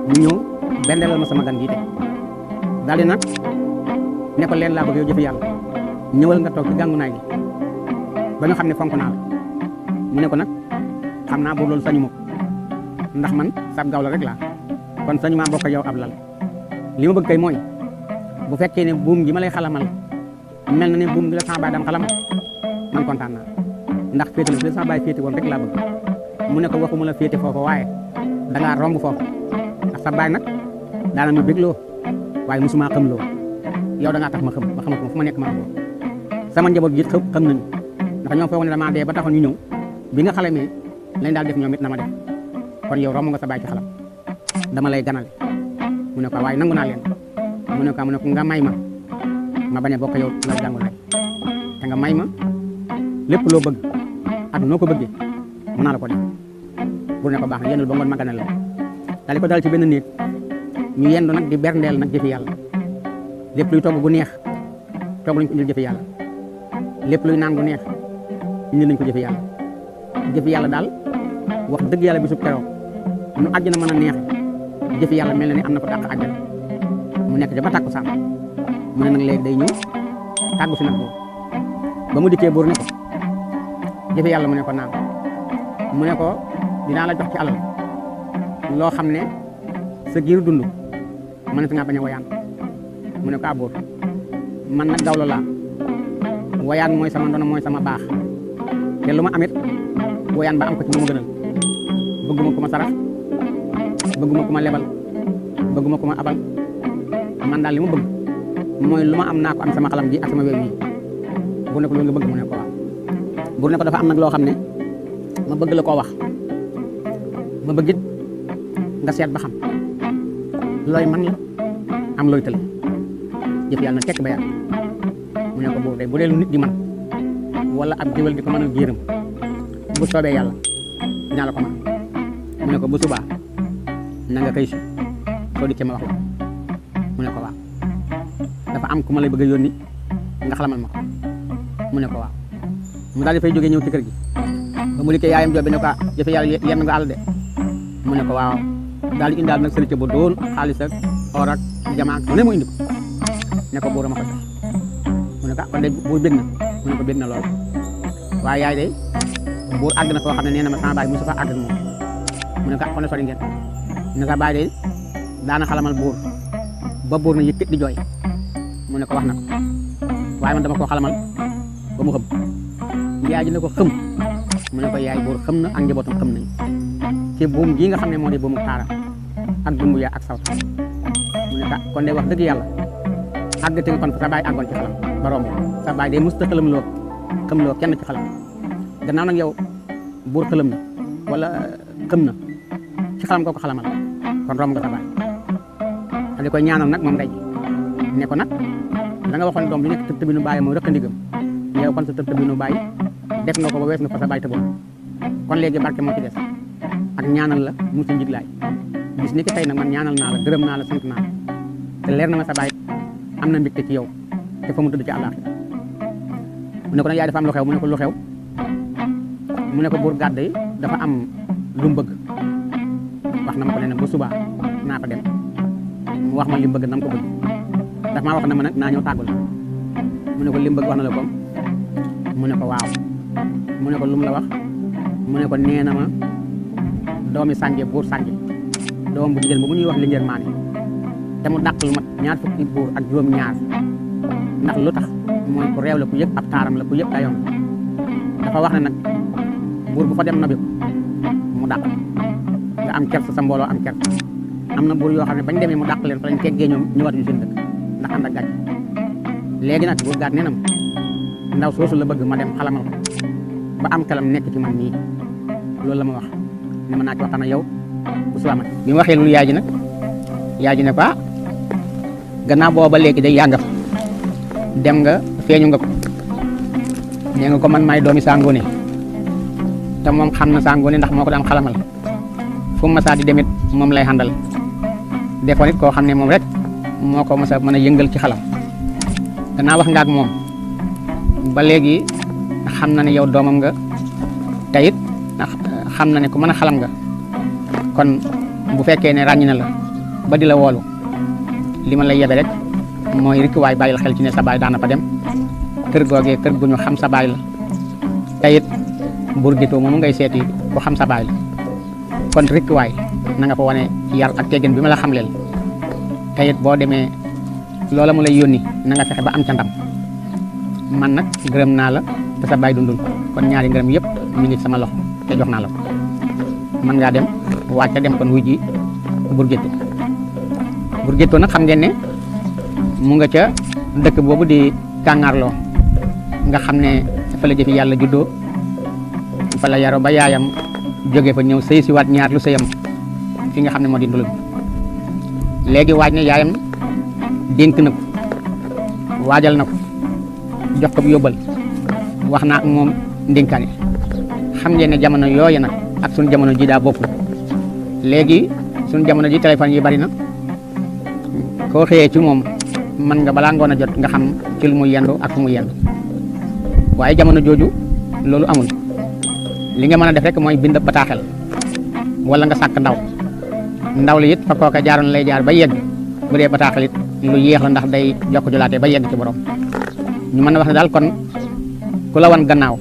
ñu ñëw bendelal ma sama gan gii te daal di nag ne ko leen laa bëgg yow jëfi yàlla ñëwal nga toog ci gàngu naay gi ba ñu xam ne fonk naa la ñu ne ko nag xam naa boobu loolu sañu ma ko ndax man sab gaaw la rek laa kon sañu maa bokk yow ab lal li ma bëgg kay mooy bu fekkee ne buum gi ma lay xalamal mel na ne buum gi la sama baay dam xalamal man kontaan naa ndax féete la fi la sama baay féete woon rek laa bëgg mu ne ko waxuma la féete foofu waaye dangaa romb foofu ndax sa baay nag daana ma bégloo waaye mosuma xam loo yow dangaa tax ma xam ba xamatuma fu ma nekk ma ko sama njaboot gi xam nañu ndax ñoo foog ne damaa dee ba taxoon ñu ñëw bi nga xalamee lañ daal def ñoom it na ma def kon yow romb nga sa baay ci xalam dama lay ganale mu ne ko waaye nangu naa leen mu ne ko nga may ma bañ a bokk yow la jàngu naay te nga may ma lépp loo bëgg ak noo ko bëggee mën naa la ko def bu ne ko baax na yendul ba ngoon ma ganal la daal di ko dal ci benn néeg ñu yendu nag di berndeel nag jëfi yàlla lépp luy togg gu neex togg lañ ko indil jëfi yàlla lépp luy naan gu neex indil nañ ko jëfi yàlla daal wax dëgg yàlla bisub keroog nu àjjana mën a neexe jëfi yàlla mel na ni am na ko dàq àjjana mu nekk ja ba tàkku saan mu ne nag léegi day ñëw tàggu si nag buur ba mu dikkee buur ne ko jëfi yàlla mu ne ko naaw mu ne ko dinaa la jox ci alal loo xam ne sa giiru dund mën na nga bañ a wayaan mu ne ko buur man nag gawlo laa wayaan mooy sama ndono mooy sama baax te lu ma amit wayaan ba am ko ci moo ma gënal bëgguma ku ma sarax bëgguma ku ma lebal bëgguma ku ma abal man daal li ma bëgg mooy lu ma am naa ko am sama xalam ji ak sama wér yi bu ne ko loolu nga bëgg mu ne ko waaw bu ne ko dafa am nag loo xam ne ma bëgg la koo wax ma bëggit nga seet ba xam looy man la am looy tël jëf yàlla na tekk ba yàgg mu ne ko boobu day bu dee lu nit di man wala ab géwél di ko mën a géeram bu soobee yàlla dinaa la ko man mu ne ko bu subaa na nga xëy si soo dikkee ma wax la mu ne ko waaw dafa am ku ma lay bëgg a yónni nga xalamal ma ko mu ne ko waaw mu daal di fay jógee ñëw ci kër gi ba mu dikkee yaayam joobe ne ko jëfe yàlla yenn nga àll de mu ne ko waaw daal di indaal nag sëriñ ba doon xaalis ak or ak jamaa ak ne mu indi ko ne ko buur ma ko jox mu ne ko kon de buur bég na mu ne ko bég na lool waaye yaay de buur àgg na foo xam ne nee na ma sama baay mosu fa àgg ak moom mu ne ko kon sori ngeen ne sa baay de daana xalamal buur ba buur na yëkkat di jooy mu ne ko wax na ko waaye man dama koo xalamal ba mu xam yaay ji ne ko xam mu ne ko yaay buur xam na ak njabootam xam nañ ci buum gii nga xam ne moo di buumu taara ak dumbu yaa ak sawta mu ne kon de wax dëgg yàlla àgg te nga kon sa baay àggoon ci xalam ba romb sa baay de musta xalam loo kenn ci xalam gannaaw nag yow buur xalam na wala xam na ci xalam ko xalamal kon romb nga sa baay da di koy ñaanal nag moom ndey ne ko nag da nga waxoon doom bi nekk tëb tëbinu bàyyi mooy rëq ndigam yow kon sa tëb tëbinu bàyyi def nga ko ba wees nga fa sa baay tëboon kon léegi barke moo ci des ak ñaanal la mu ci njiglaay bis ni ki tey nag man ñaanal naa la gërëm naa la sant naa la te leer na ma sa baay am na mbégte ci yow te fa mu tëdd ci àllaaxira mu ne ko nag yaay dafa am lu xew mu ne ko lu xew mu ne ko buur gàdd yi dafa am lu mu bëgg wax na ma ko ne nag ba subaa naa fa dem mu wax ma li mu bëgg na mu ko bëgg daf maa wax na ma nag naa ñëw tàggul mu ne ko li mu bëgg wax na la ko mu ne ko waaw mu ne ko lu mu la wax mu ne ko nee na ma doomi sànje buur sànje doom bu jigéen bu ñuy wax Linguère Mané te mu dàq lu mat ñaar fukki buur ak juróom-ñaar ndax lu tax mooy ku réew la ku yëg ab taaram la ku yëg dayoon dafa wax ne nag buur bu fa dem nabi ko mu dàq nga am kersa sa mbooloo am kersa am na buur yoo xam ne bañ demee mu dàq leen fa lañ teggee ñoom ñëwaat ñu seen dëkk ndax ànd ak gàcc léegi nag buur gaat nee na ma ndaw soosu la bëgg ma dem xalamal ko ba am kalam nekk ci man nii loolu la ma wax ne ma naa ci waxtaan ak yow bu subaama bi ma waxee loolu yaay ji ne ko gannaaw booba léegi day yàgg fa dem nga feeñu nga ko nee nga ko man maay doomi Sangoné te moom xam na Sangoné ndax moo ko daan xalamal fu mu masaa di demit moom lay xàndal defoon it koo xam ne moom rek moo ko mos a mën a yëngal ci xalam gannaaw wax nga ak moom ba léegi xam na ne yow doomam nga te it xam na ne ku mën a xalam nga kon bu fekkee ne ràññ na la ba di la woolu li ma lay yebe rek mooy rek waay bàyyil xel ci ne sa baay daana fa dem kër googee kër gu ñu xam sa baay la te it Bour Guétto moomu ngay seeti ku xam sa baay la kon rek waay na nga fa wane yar ak teggin bi ma la xamleel te it boo demee loola mu lay yónni na nga fexe ba am ca ndam man nag gërëm naa la te sa baay dundul kon ñaari ngërëm yëpp mi ngi sama loxo te jox naa la ko man ngaa dem wàcc dem kon wuy ji Bour Guétto Bour Guétto nag xam ngeen ne mu nga ca dëkk boobu di Kàngaarloo nga xam ne fa la jëfi yàlla juddoo fa la yaroo ba yaayam jóge fa ñëw sëy si waat ñaar lu sëyam fi nga xam ne moo di ndulul léegi waaj ne yaayam dénk na ko waajal na ko jox ko bu yóbbal wax naa ak moom ndénkaane xam ngeen ne jamono yooyu nag ak suñu jamono ji daa bokkul léegi suñu jamono ji téléphone yi bari na koo xëyee ci moom mën nga balaa ngoon a jot nga xam ci lu muy yendu ak fu muy yendu waaye jamono jooju loolu amul li nga mën a def rek mooy bind bataaxel wala nga sàkk ndaw li it fa kooka jaaroon lay jaar ba yegg bu dee bataaxel it lu yéex la ndax day jokk jolaatee ba yegg ci borom ñu mën a wax ne daal kon ku la wan gannaaw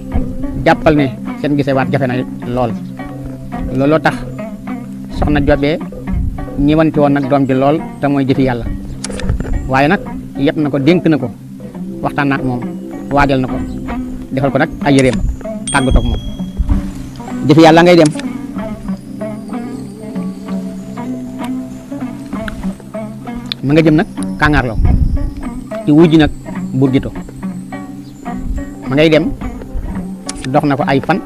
jàppal ne seen gisee waat jafe na lool looloo tax soxna Jobee ñëwanti woon nag doom ji lool te mooy jëfi yàlla waaye nag yëpp na ko dénk na ko waxtaan na ak moom waajal na ko defal ko nag ay yëreem tàggatoo ak moom jëfi yàlla ngay dem ma nga jëm nag Kàngaarloo ci wujji nag Bour Guétto ma ngay dem dox na ko ay fan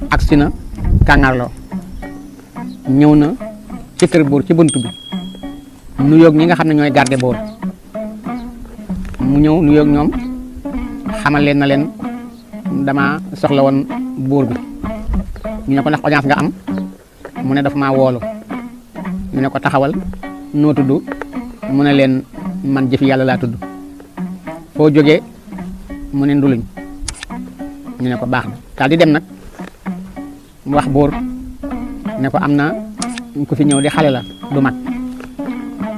agsi na Kàngaarloo ñëw na ci kër buur ci bunt bi nuyoog ñi nga xam ne ñooy garde boor mu ñëw nuyoog ñoom xamal leen na leen dama soxla woon buur bi ñu ne ko ndax audience nga am mu ne dafa maa woolu ñu ne ko taxawal noo tudd mu ne leen man jëfi yàlla laa tudd foo jógee mu ne nduluñ ñu ne ko baax na daal di dem nag mu wax buur ne ko am na ku fi ñëw di xale la du mag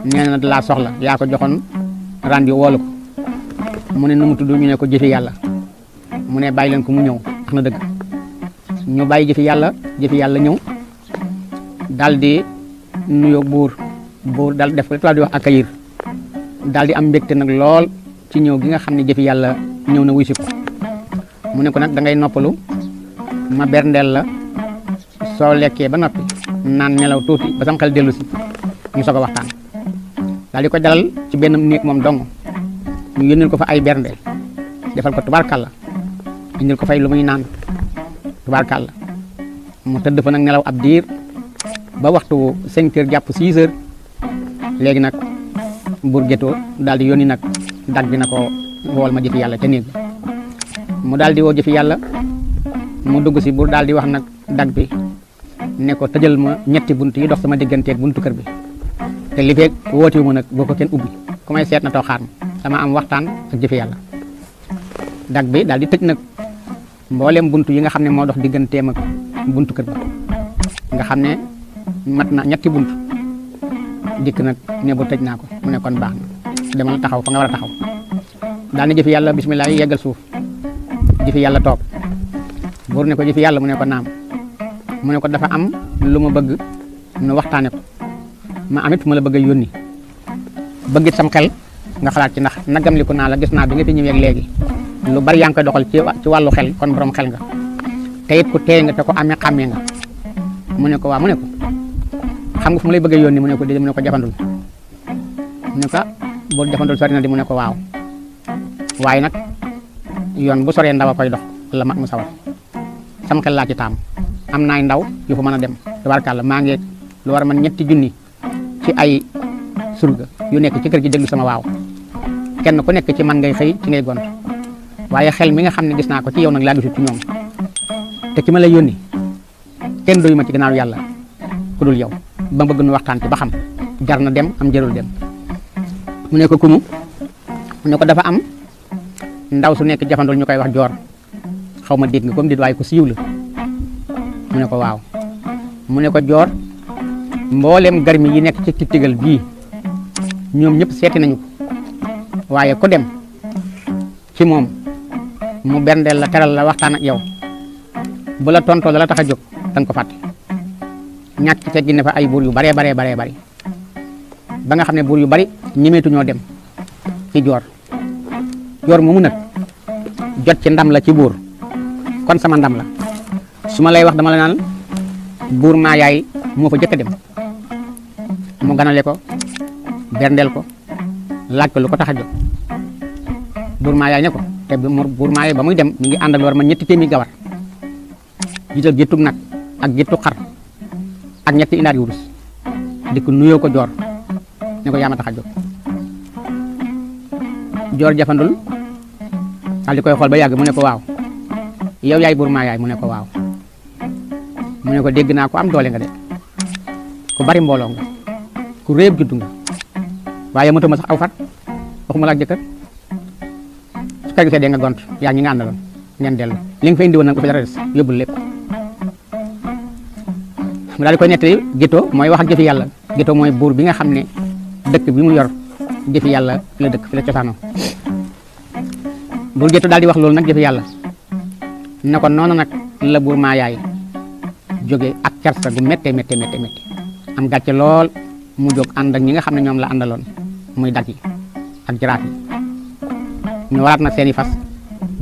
nee na laa soxla yaa ko joxoon rendi woolu ko mu ne nu mu tudd ñu ne ko jëfi yàlla mu ne bàyyi leen ko mu ñëw wax na dëgg ñu bàyyi jëfi yàlla ñëw daal di nuyoo buur daal def daal di wax accueillir daal di am mbégte nag lool ci ñëw gi nga xam ne jëfi yàlla ñëw na wuy si ko mu ne ko nag da ngay noppalu ma berndeel la soo lekkee ba noppi naan nelaw tuuti ba sam xel dellu si ñu soog a waxtaan daal di ko dalal ci benn néeg moom dong ñu yónneel ko fa ay bernde defal ko tubaarkàlla indil ko fay lu muy naan tubaarkàlla mu tëdd fa nag nelaw ab diir ba waxtu 5 heures jàpp 6 heures léegi nag Bour Guétto daal di yónni nag dag bi na ko wool ma jëfi yàlla ca néeg mu daal di woo jëfi yàlla mu dugg si buur daal di wax nag dag bi ne ko tëjal ma ñetti bunt yi dox sama digganteeg buntu kër bi te li feeg wootiwu ma nag boo ko kenn ubbi ku may seet na too xaar ma dama am waxtaan ak jëfe yàlla. dag bi daal di tëj nag mboolem bunt yi nga xam ne moo dox digganteem ak buntu kër bi nga xam ne mat na ñetti bunt dikk nag ne bu tëj naa ko mu ne kon baax na demal taxaw fa nga war a taxaw daal ne jëfi yàlla bismillah yeggal suuf jëfi yàlla toog buur ne ko jëfi yàlla mu ne ko naam mu ne ko dafa am lu ma bëgg nu waxtaane ko ma amit fu ma la bëgg a yónni bëggit sam xel nga xalaat ci ndax nagam liku naa la gis naa bi nga fi ñëwee léegi lu bari yaa ngi koy doxal ci wàllu xel kon borom xel nga te it ku teey nga te ko amee xàmmee nga mu ne ko waaw mu ne ko xam nga fu ma lay bëgg a yónni mu ne ko déedéet mu ne ko jafandul mu ne ko boo jafandul sori na di mu ne ko waaw waaye nag yoon bu soree ndaw a koy dox la mag mu sawar sam xel laa ci taam am naay ndaw yu fa mën a dem tabarkàlla maa ngi lu war a mën 3 junni ci ay surga yu nekk ci kër gi déglu sama waaw kenn ku nekk ci man ngay xëy ci ngay gont waaye xel mi nga xam ne gis naa ko ci yow nag laa gisul ci ñoom te ki ma lay yónni kenn doyu ma ci gannaaw yàlla ku dul yow ba bëgg nu waxtaan ci ba xam jar na dem am jarul dem mu ne ko kumu mu ne ko dafa am ndaw su nekk jafandul ñu koy wax joor xaw ma dégg nga comme dit waaye ko siiw la mu ne ko waaw mu ne ko joor mboolem garmi yi nekk ci tigtigal bii ñoom ñëpp seeti nañu ko waaye ku dem ci moom mu berndeel la teral la waxtaan ak yow bu la tontoo la tax a jóg danga ko fàtte ñàkk teggi ne fa ay buur yu baree bari ba nga xam ne buur yu bari ñemeetu ñoo dem ci joor moomu nag jot ci ndam la ci buur kon sama ndam la su ma lay wax dama la naan buur maa yaay moo fa jëkk a dem mu ganale ko berndeel ko laaj ko lu ko tax a jóg buur maa yaay ne ko te buur maa yaay ba muy dem mi ngi ànd ak lu war ma 2 téeméeri gawar jiital géttug nag ak géttug xar ak 2 inaar yu rus di ko nuyoo ko joor ne ko yaa ma tax a jóg joor jafandul daal di koy xool ba yàgg mu ne ko waaw yow yaay buur maa yaay mu ne ko waaw mu ne ko dégg naa ko am doole nga de ku bari mbooloo nga ku réeb juddu nga waaye mëtuma sax aw fat waxuma la ak jëkkër su ko gisee dee nga gont yaa ñi nga àndaloon ngeen dellu li nga fa indi woon nag bu fi dara des yóbbul lépp mu daal di koy nettali Gétto mooy wax ak jëfi yàlla Gétto mooy buur bi nga xam ne dëkk bi mu yor jëfi yàlla fi la dëkk fi la cosaanoo buur Gétto daal di wax loolu nag jëfi yàlla ne ko noonu nag la buur maa yaay jóge ak kersa gu méttee am gàcce lool mu jóg ànd ak ñi nga xam ne ñoom la àndaloon muy dag yi ak jaraaf yi ñu waraat nag seeni fas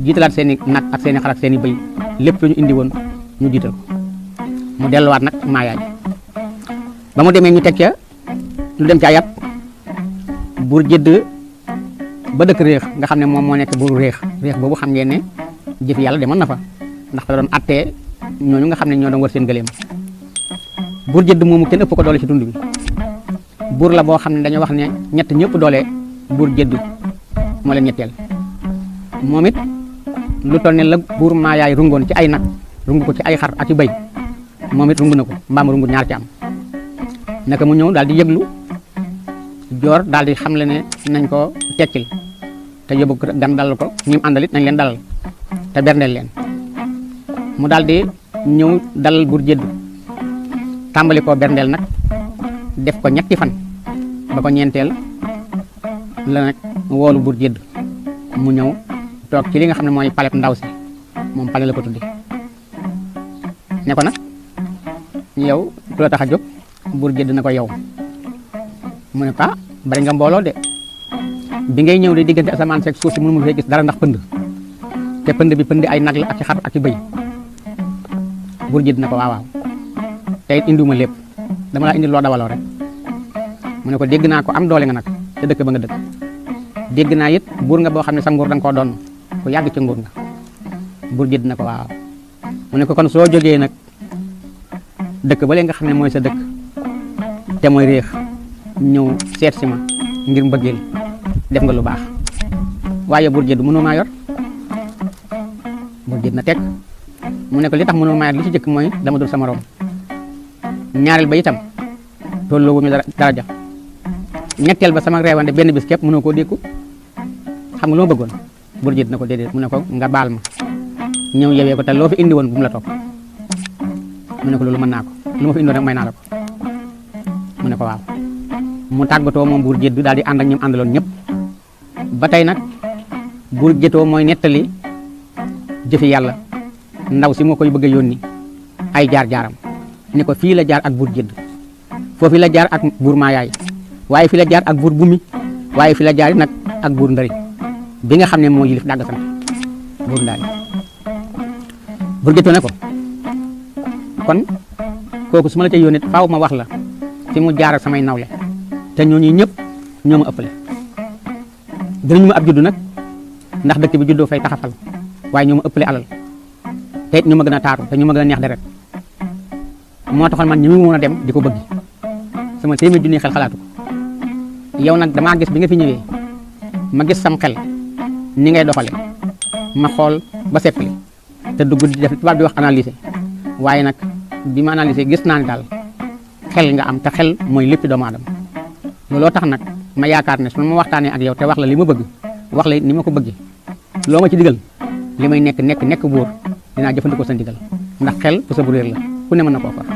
jiitalaat seeni nag ak seeni xar ak seeni bëy lépp lu ñu indi woon ñu jiital ko mu delluwaat nag maa yaay ba mu demee ñu teg ca lu dem ca ayat buur jëdd ba dëkk réex nga xam ne moom moo nekk buur réex boobu xam ngeen ne jëfi yàlla demoon na fa ndax fa doon attee ñooñu nga xam ne ñoo doon war seen gëléem buur jëdd moomu kenn ëpp ko doole ci dund bi buur la boo xam ne dañoo wax ne ñett ñëpp doole buur jëdd moo leen ñetteel moom it lu toll ne la buur maa yaay rungoon ci ay nag rungu ko ci ay xar ak ci bëy moom it rungu na ko mbaam rungu ñaar ci am naka mu ñëw daal di yëglu joor daal di xam le ne nañ ko tekkil te yóbbu ko gan dalal ko ñim àndalit nañ leen dalal te berndeel leen mu daal di ñëw dalal buur jëdd tàmbali koo berndeel nag def ko 3 fan ba ko ñeenteel la nag woolu buur jëdd mu ñëw toog ci li nga xam ne mooy palais ndaw si moom palais la ko tuddi ne ko nag yow ku la tax a jóg buur jëdd na ko yow mu ne ko bari nga mbooloo de bi ngay ñëw de diggante asamaan seeg suuf si mënu mu fee gis dara ndax pënd te pënd bi pënd ay nag la ak ci xar ak ci bëy buur jëdd na ko waaw te it indiwuma lépp dama laa indi loo dawaloo rek mu ne ko dégg naa ko am doole nga nag te dëkk ba nga dëkk dégg naa it buur nga boo xam ne sa nguur da nga koo doon ku yàgg ci nguur nga buur jëdd na ko waaw mu ne ko kon soo jógee nag dëkk ba léegi nga xam ne mooy sa dëkk te mooy réex ñëw seet si ma ngir mbëggeel def nga lu baax waaye buur jëdd mënoo maa yor buur jëdd na teg mu ne ko li tax mënoo mayaat li ci jëkk mooy dama dul sa morom ñaareel ba itam tolloo wu ñu daraja ñetteel ba sama reewande benn bis képp mënoo koo dékku xam nga loo bëggoon Buur Gétt na ko déedéet mu ne ko nga baal ma ñëw yewee ko te loo fi indi woon bu mu la topp mu ne ko loolu mën naa ko lu ma fi indi woon rek may naa la ko mu ne ko waaw mu tàggatoo moom Buur Gétt daal di ànd ak ñoom àndaloon ñëpp ba tey nag Buur Géttoo mooy nettali jëfi yàlla ndaw si moo koy bëgg a yónni ay jaar-jaaram ne ko fii la jaar ak Buur Gétt foofu la jaar ak Buur Maayaay waaye fi la jaar ak Buur Bumi waaye fi la jaar nag ak Buur Ndari bi nga xam ne moo yilif dàgg sant Buur Ndaay Buur Géttoo ne ko kon kooku su ma la ca yónnee faaw ma wax la fi mu jaar ak samay nawle te ñooñu ñëpp ñoo ma ëppale dinañu ma ab juddu nag ndax dëkk bi juddoo fay taxafal waaye ñoo ma ëppale alal te it ñoo ma gën a taaru te ñoo ma gën a neex deret moo taxoon man ñi mu mën a dem di ko bëgg sama téeméer junni xel xalaatu ko yow nag damaa gis bi nga fi ñëwee ma gis sam xel ni ngay doxale ma xool ba seppali te dugg di def tubaab di wax analyser waaye nag bi ma analyser gis naa ne daal xel nga am te xel mooy lépp doomu aadama looloo tax nag ma yaakaar ne su ma waxtaanee ak yow te wax la li ma bëgg wax la ni ma ko bëggee loo ma ci digal li may nekk buur dinaa jëfandikoo sa ndigal ndax xel bu sa bu réer la ku ne mën na koo far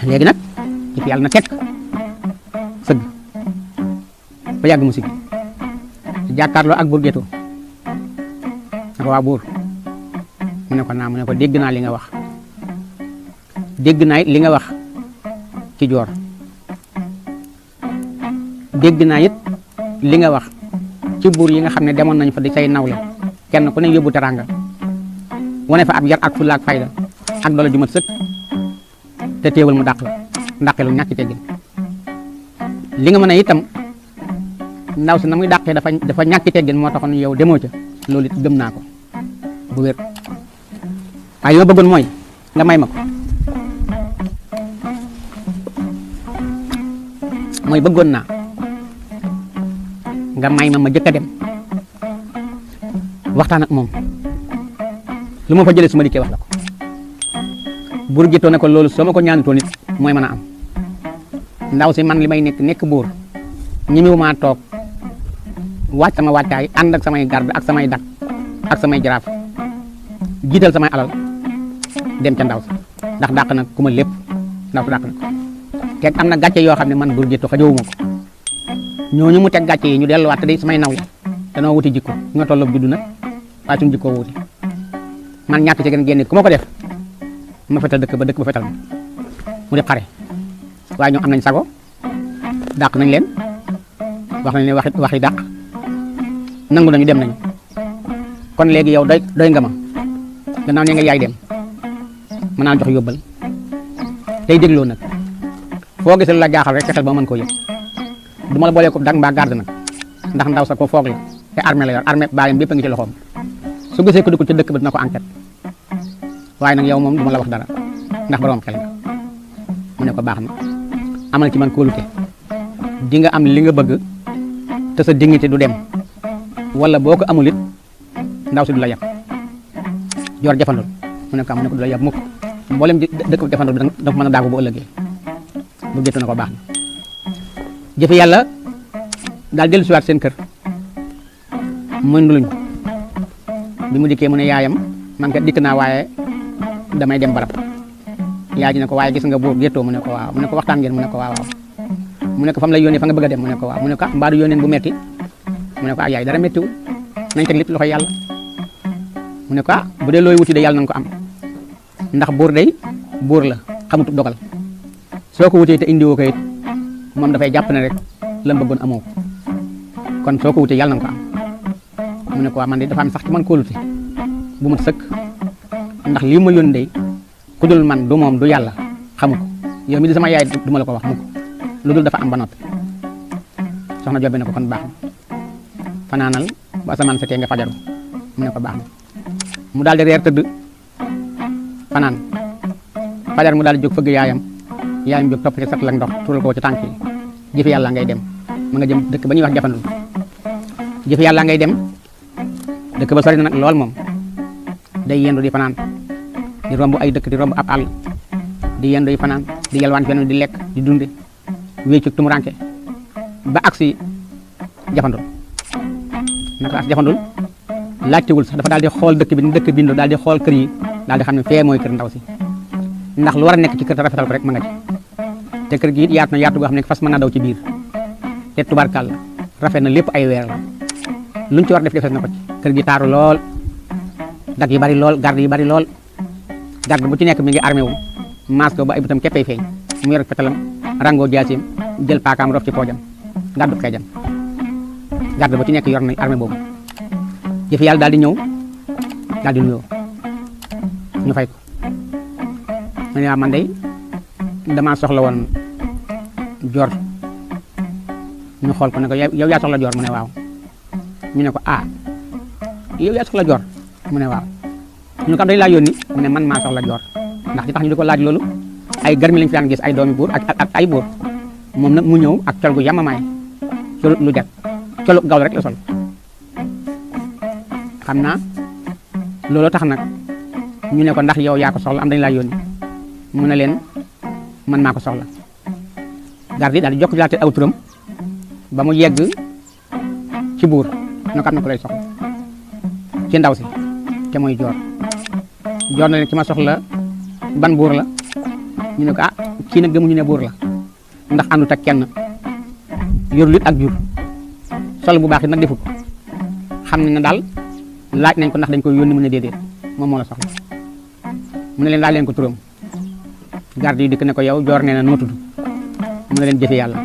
léegi nag ci yàlla na tekk sëgg ba yàgg mu siggi jàkkaarloo ak Buur Géttoo na ko waa buur mu ne ko naa mu ne ko dégg naa li nga wax dégg naa it li nga wax ci joor dégg naa it li nga wax ci buur yi nga xam ne demoon nañu fa di say nawle kenn ku ne yóbbu teranga wane fa ab yar ak fulla ak fayda ak doole ju mat sëkk te teewul mu dàq la ndàqelu ñàkk teggin li nga mën a itam ndaw si na muy dàqee dafa ñàkk teggin moo taxoon yow demoo ca loolu it gëm naa ko bu wér waaye li ma bëggoon mooy nga may ma ko mooy bëggoon naa nga may ma jëkk a dem waxtaan ak moom lu ma fa jëlee su ma dikkee wax la ko Buur Géttoo ne ko loolu soo ma ko ñaanutoon nit mooy mën a am ndaw si man li may nekk buur ñemewu maa toog wàcc sama wàccaay ànd ak samay garde ak samay dak ak samay jaraaf jiital samay alal dem ca ndaw si ndax dàq na ku ma lépp ndaw si dàq na ko te am na gàcce yoo xam ne man Buur Géttoo xajowuma ko ñooñu mu teg gàcce yi ñu delluwaat te day samay nawle danoo wuti jikko ñoo tolloog juddu nag waaye suñu jikkoo wuti man ñàkk ci gën génne ku ma ko def ma fetal dëkk ba fetal ma mu def xare waaye ñoom am nañ sago dàq nañ leen wax nañ ne waxi dàq nangu nañu dem nañu kon léegi yow doy nga ma gannaaw ne nga yaay dem mën naa jox yóbbal tey dégloo nag foo gisee lu la jaaxal rek fexeel ba mën koo yëg du ma la boolee ko dang mbaa garde nag ndax ndaw sa ko foog la te armée la yor armée bàyyam bépp a ngi ci loxoom su gisee ko dugg ci dëkk ba dina ko enquête waaye nag yow moom du ma la wax dara ndax borom xel nga mu ne ko baax na amal ci man kóolute di nga am li nga bëgg te sa dignité du dem wala boo ko amul it ndaw si du la yab joor jafandul mu ne ko du la yab mukk mboolem dëkk jafandul bi dafa mën a daagu bu ëllëgee bu Géttoo na ko baax na jëfe yàlla daal dellu siwaat seen kër mënduluñ bi mu dikkee mu ne yaayam man kat dikk naa waaye damay dem barab yaay ji ne ko waaye gis nga Buur Géttoo mu ne ko waaw mu ne ko waxtaan ngeen mu ne ko waaw mu ne ko fam la yónnee fa nga bëgg a dem mu ne ko waaw mu ne ko mbaa du yónneen bu metti mu ne ko yaay dara mettiwul nañ teg lépp loxo yàlla mu ne ko bu dee looy wuti de yàlla nañ ko am ndax buur day buur la xamut dogal soo ko wutee te indiwoo ko it moom dafay jàpp ne rek la bëggoon amoo kon soo ko wutee yàlla nañ ko am mu ne ko waaw man de dafa am sax ci man kóolute bu mu sëkk ndax lii ma yónni day ku dul man du moom du yàlla xamu ko yow mi di sama yaay du ma la ko wax mukk lu dul dafa am ba noppi soxna Joobe ne ko kon baax na fanaanal ba asamaan setee nga fajaru mu ne ko baax na mu daal di reer tëdd fanaan fajar mu daal di jóg fëgg yaayam jóg topp ci sat la ndox tural ko ci tànk yi jëfe yàlla ngay dem ma nga jëm dëkk ba ñuy wax jafandul jëfe yàlla ngay dem dëkk ba sori na nag lool moom day yendu di fanaan di romb ay dëkk di romb ab àll di yendu di fanaan di yalwaan fenn di lekk di dunde wéccu tumuranke ba agsi Jafandul naka agsi Jafandul laajtewul sax dafa daal di xool dëkk bi ni dëkk bindoo daal di xool kër yi daal di xam ne fee mooy kër ndaw si ndax lu war a nekk ci kër te rafetal ko rek ma nga ci te kër gi it yaatu na yaatu goo xam ne fas mën naa daw ci biir te tubaarkàll la rafet na lépp ay weer la luñ ci war def defes na ko ci kër gi taaru lool dag yi bari lool garde yi bari lool garde bu ci nekk mi ngi armé wu maas ko ba ay bëtam képpay feeñ mu yor fetalam rangoo jaasim jël paakaam rof ci poojam gàddu xeejam garde bu ci nekk yor na armé boobu jëfi yàlla daal di ñëw daal di nuyoo ñu fay ko ma ne man day damaa soxla woon joor ñu xool ko ne ko yow yaa soxla joor mu ne waaw ñu ne ko yow yaa soxla joor mu ne waaw ñu kam dañ laa yónni mu ne man maa soxla joor ndax di tax ñu di ko laaj loolu ay garmi lañ fi daan gis ay doomi buur ak ay buur moom nag mu ñëw ak col gu yamamaay sol lu jat colu gaw rek la sol xam naa loolu tax nag ñu ne ko ndax yow yaa ko soxla am dañ laa yónni mu ne leen man maa ko soxla garde yi daal di jokk laate aw turam ba mu yegg ci buur na ko am na ko lay soxla ci ndaw si te mooy joor na leen ki ma soxla ban buur la ñu ne ko kii nag gëmuñu ne buur la ndax àndut ak kenn yor lit ak jur sol bu baax it nag defu ko xam ne daal laaj nañ ko ndax dañ koy yónni mu ne déedéet moom moo la soxla mu ne leen laaj leen ko turam garde yi dikk ne ko yow joor nee na noo tudd mu ne leen jëfe yàlla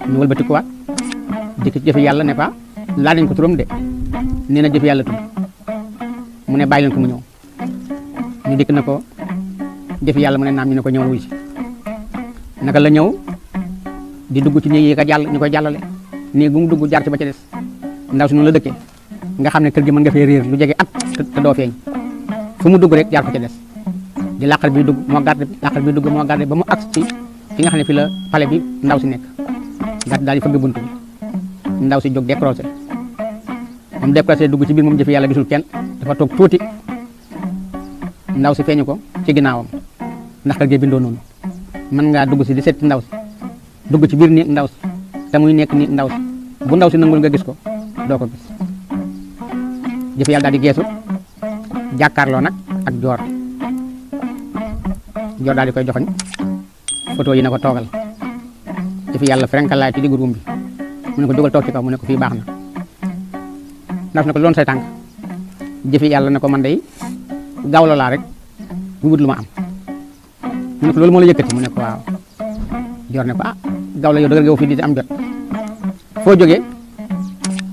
ñu wëlbati ko waat dikk ci jëfe yàlla ne ko laaj nañ ko turam de nee na jëfe yàlla tudd mu ne bàyyi leen ko mu ñëw ñu dikk na ko jëfe yàlla mu ne naam ñu ne ko ñëwal wuy si naka la ñëw di dugg ci néeg yi ka jàll ñu koy jàllale néeg bu mu dugg jaar ci ba ca des ndaw si noonu la dëkkee nga xam ne kër gi mën nga fee réer lu jege at te doo feeñ fu mu dugg rek jaar ko ca des di làqar bi dugg moo garde làqar bi dugg moo garde ba mu agsi ci fi nga xam ne fi la pale bi ndaw si nekk garde daal di fëgg buntu bi ndaw si jóg décroché moom décroché dugg ci biir moom jëfe yàlla gisul kenn dafa toog tuuti ndaw si feeñu ko ci ginnaawam ndax kër gi bindoo noonu mën ngaa dugg si di seet ndaw si dugg ci biir néeg ndaw si te muy nekk ni ndaw si bu ndaw si nangul nga gis ko doo ko gis jëfe yàlla daal di geesu jàkkaarloo nag ak joor daal di koy joxoñ photo yi na ko toogal jëfe yàlla frenkalaay ci diggu ruum bi mu ne ko jógal toog ci kaw mu ne ko fii baax na ndaw si ne ko loon say tànk jëfe yàlla ne ko man day gawlo laa rek bu wut lu ma am mu ne ko loolu moo la yëkkati mu ne ko waaw joor ne ko gawlo yow dëgër nga fii di am jot foo jógee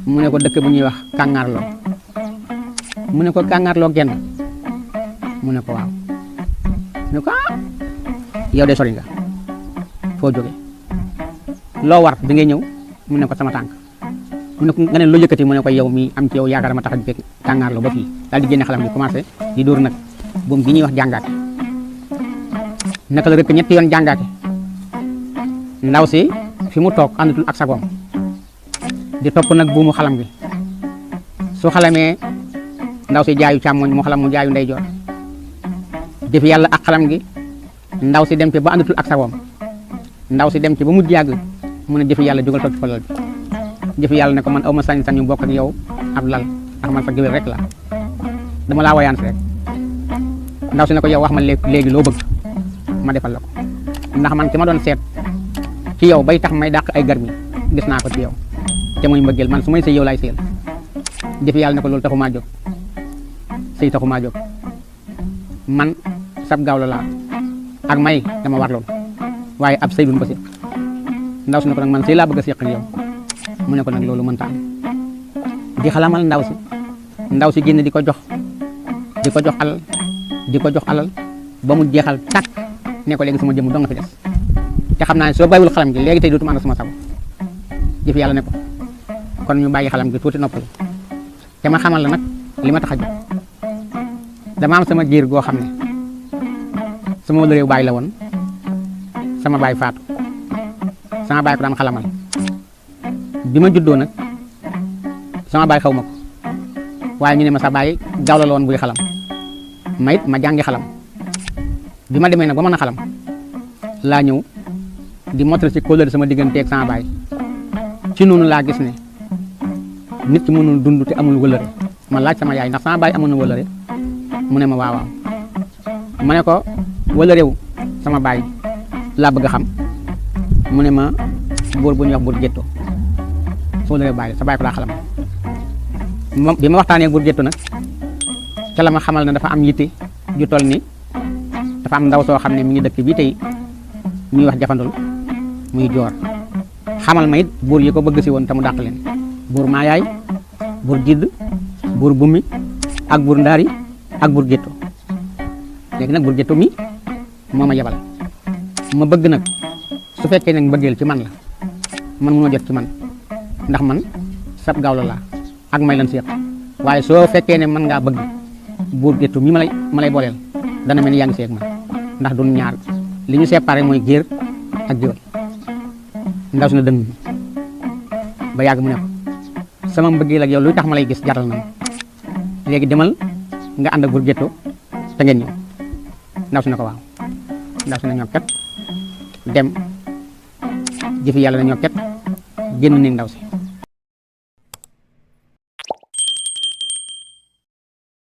mu ne ko dëkk bu ñuy wax kàngaarloo mu ne ko kàngaarloo genn mu ne ko waaw mu ne ko yow de sori nga foo jógee loo war bi ngay ñëw mu ne ko sama tànk mu ne ko nga ne loo yëkkati mu ne ko yow mi am ci yow yaakaar ma tax a jóge kàngaarloo ba fii daal di génne xalam bi commencé di dóor nag buum gi ñuy wax jàngaate naka la rek ñetti yoon jàngaate ndaw si fi mu toog àndatul ak sagoom di topp nag buumu xalam gi su xalamee ndaw si jaayu càmmoñ mu xalam mu jaayu ndeyjoor jëfi yàlla ak xalam gi ndaw si dem ci ba àndatul ak sagoom ndaw si dem ci ba mujj yàgg mu ne jëfi yàlla jógal toog ci fa lal bi jëfi yàlla ne ko man aw ma sañ-sañ yu bokk ak yow ab lal ndax man sa géwél rek la dama laa woyaan rek ndaw si ne ko yow wax ma léegi loo bëgg ma defal la ko ndax man ki ma doon seet ci yow bay tax may dàq ay garmi gis naa ko ci yow te muy mbëggeel man su may sëy yow laay sëyal jëfi yàlla ne ko loolu taxu maa jóg sëy taxu maa jóg man sab gawlo laa ak may dama war loolu waaye ab sëy duñ ko séq ndaw si ne ko nag man sëy laa bëgg a séq ak yow mu ne ko nag loolu mënta am di xalamal ndaw si génn di ko jox alal di ko jox alal ba mu jeexal tàkk ne ko léegi sama jëmm dong nga fi des te xam naa ne soo bàyyiwul xalam gi léegi tey dootuma ànd sama sago jëf yàlla ne ko kon ñu bàyyi xalam gi tuuti noppal te ma xamal la nag li ma tax a jóg dama am sama jiir goo xam ne sama wala réew baay la woon sama baay faatu sama baay ko daan xalamal bi ma juddoo nag sama baay xaw ma ko waaye ñu ne ma sa baay gawlo la woon buy xalam ma it ma jàngi xalam bi ma demee nag ba mën a xalam laa ñëw di mottali ci kóllëre sama digganteeg sama baay ci noonu laa gis ne nit ki mënul dund te amul wëllëre ma laaj sama yaay ndax sama baay amoon na wëllëre mu ne ma waaw waaw ma ne ko wëllërewu sama baay laa bëgg a xam mu ne ma buur bu ñuy wax buur gétto soo wëllërewu baay sa baay ko daa xalam bi ma waxtaanee buur gétto nag ca la ma xamal ne dafa am yitte ju toll ni dafa am ndaw soo xam ne mi ngi dëkk bii tey ñuy wax jafandul muy joor xamal ma it buur yi ko bëgg si woon te mu dàq leen buur maayaay buur jidd buur bummi ak buur ndaari ak buur gétto léegi nag buur gétto mi moo ma yebal ma bëgg nag su fekkee nag mbëggeel ci man la man mënoo jot ci man ndax man sab gawlo laa ak may lan séq waaye soo fekkee ne mën ngaa bëgg buur gétto mi ma lay booleel dana mel ni yaa ngi seeg man ndax duñ ñaar li ñu séparé mooy géer ak géwél ndaw si na dëng ba yàgg mu ne ko sama mbëggeel ak yow luy tax ma lay gis jaral na ma léegi demal nga ànd ak buur gétto te ngeen ñëw ndaw si na ko waaw ndaw si na ñokket dem jëfi yàlla na ñokket génn néeg ndaw si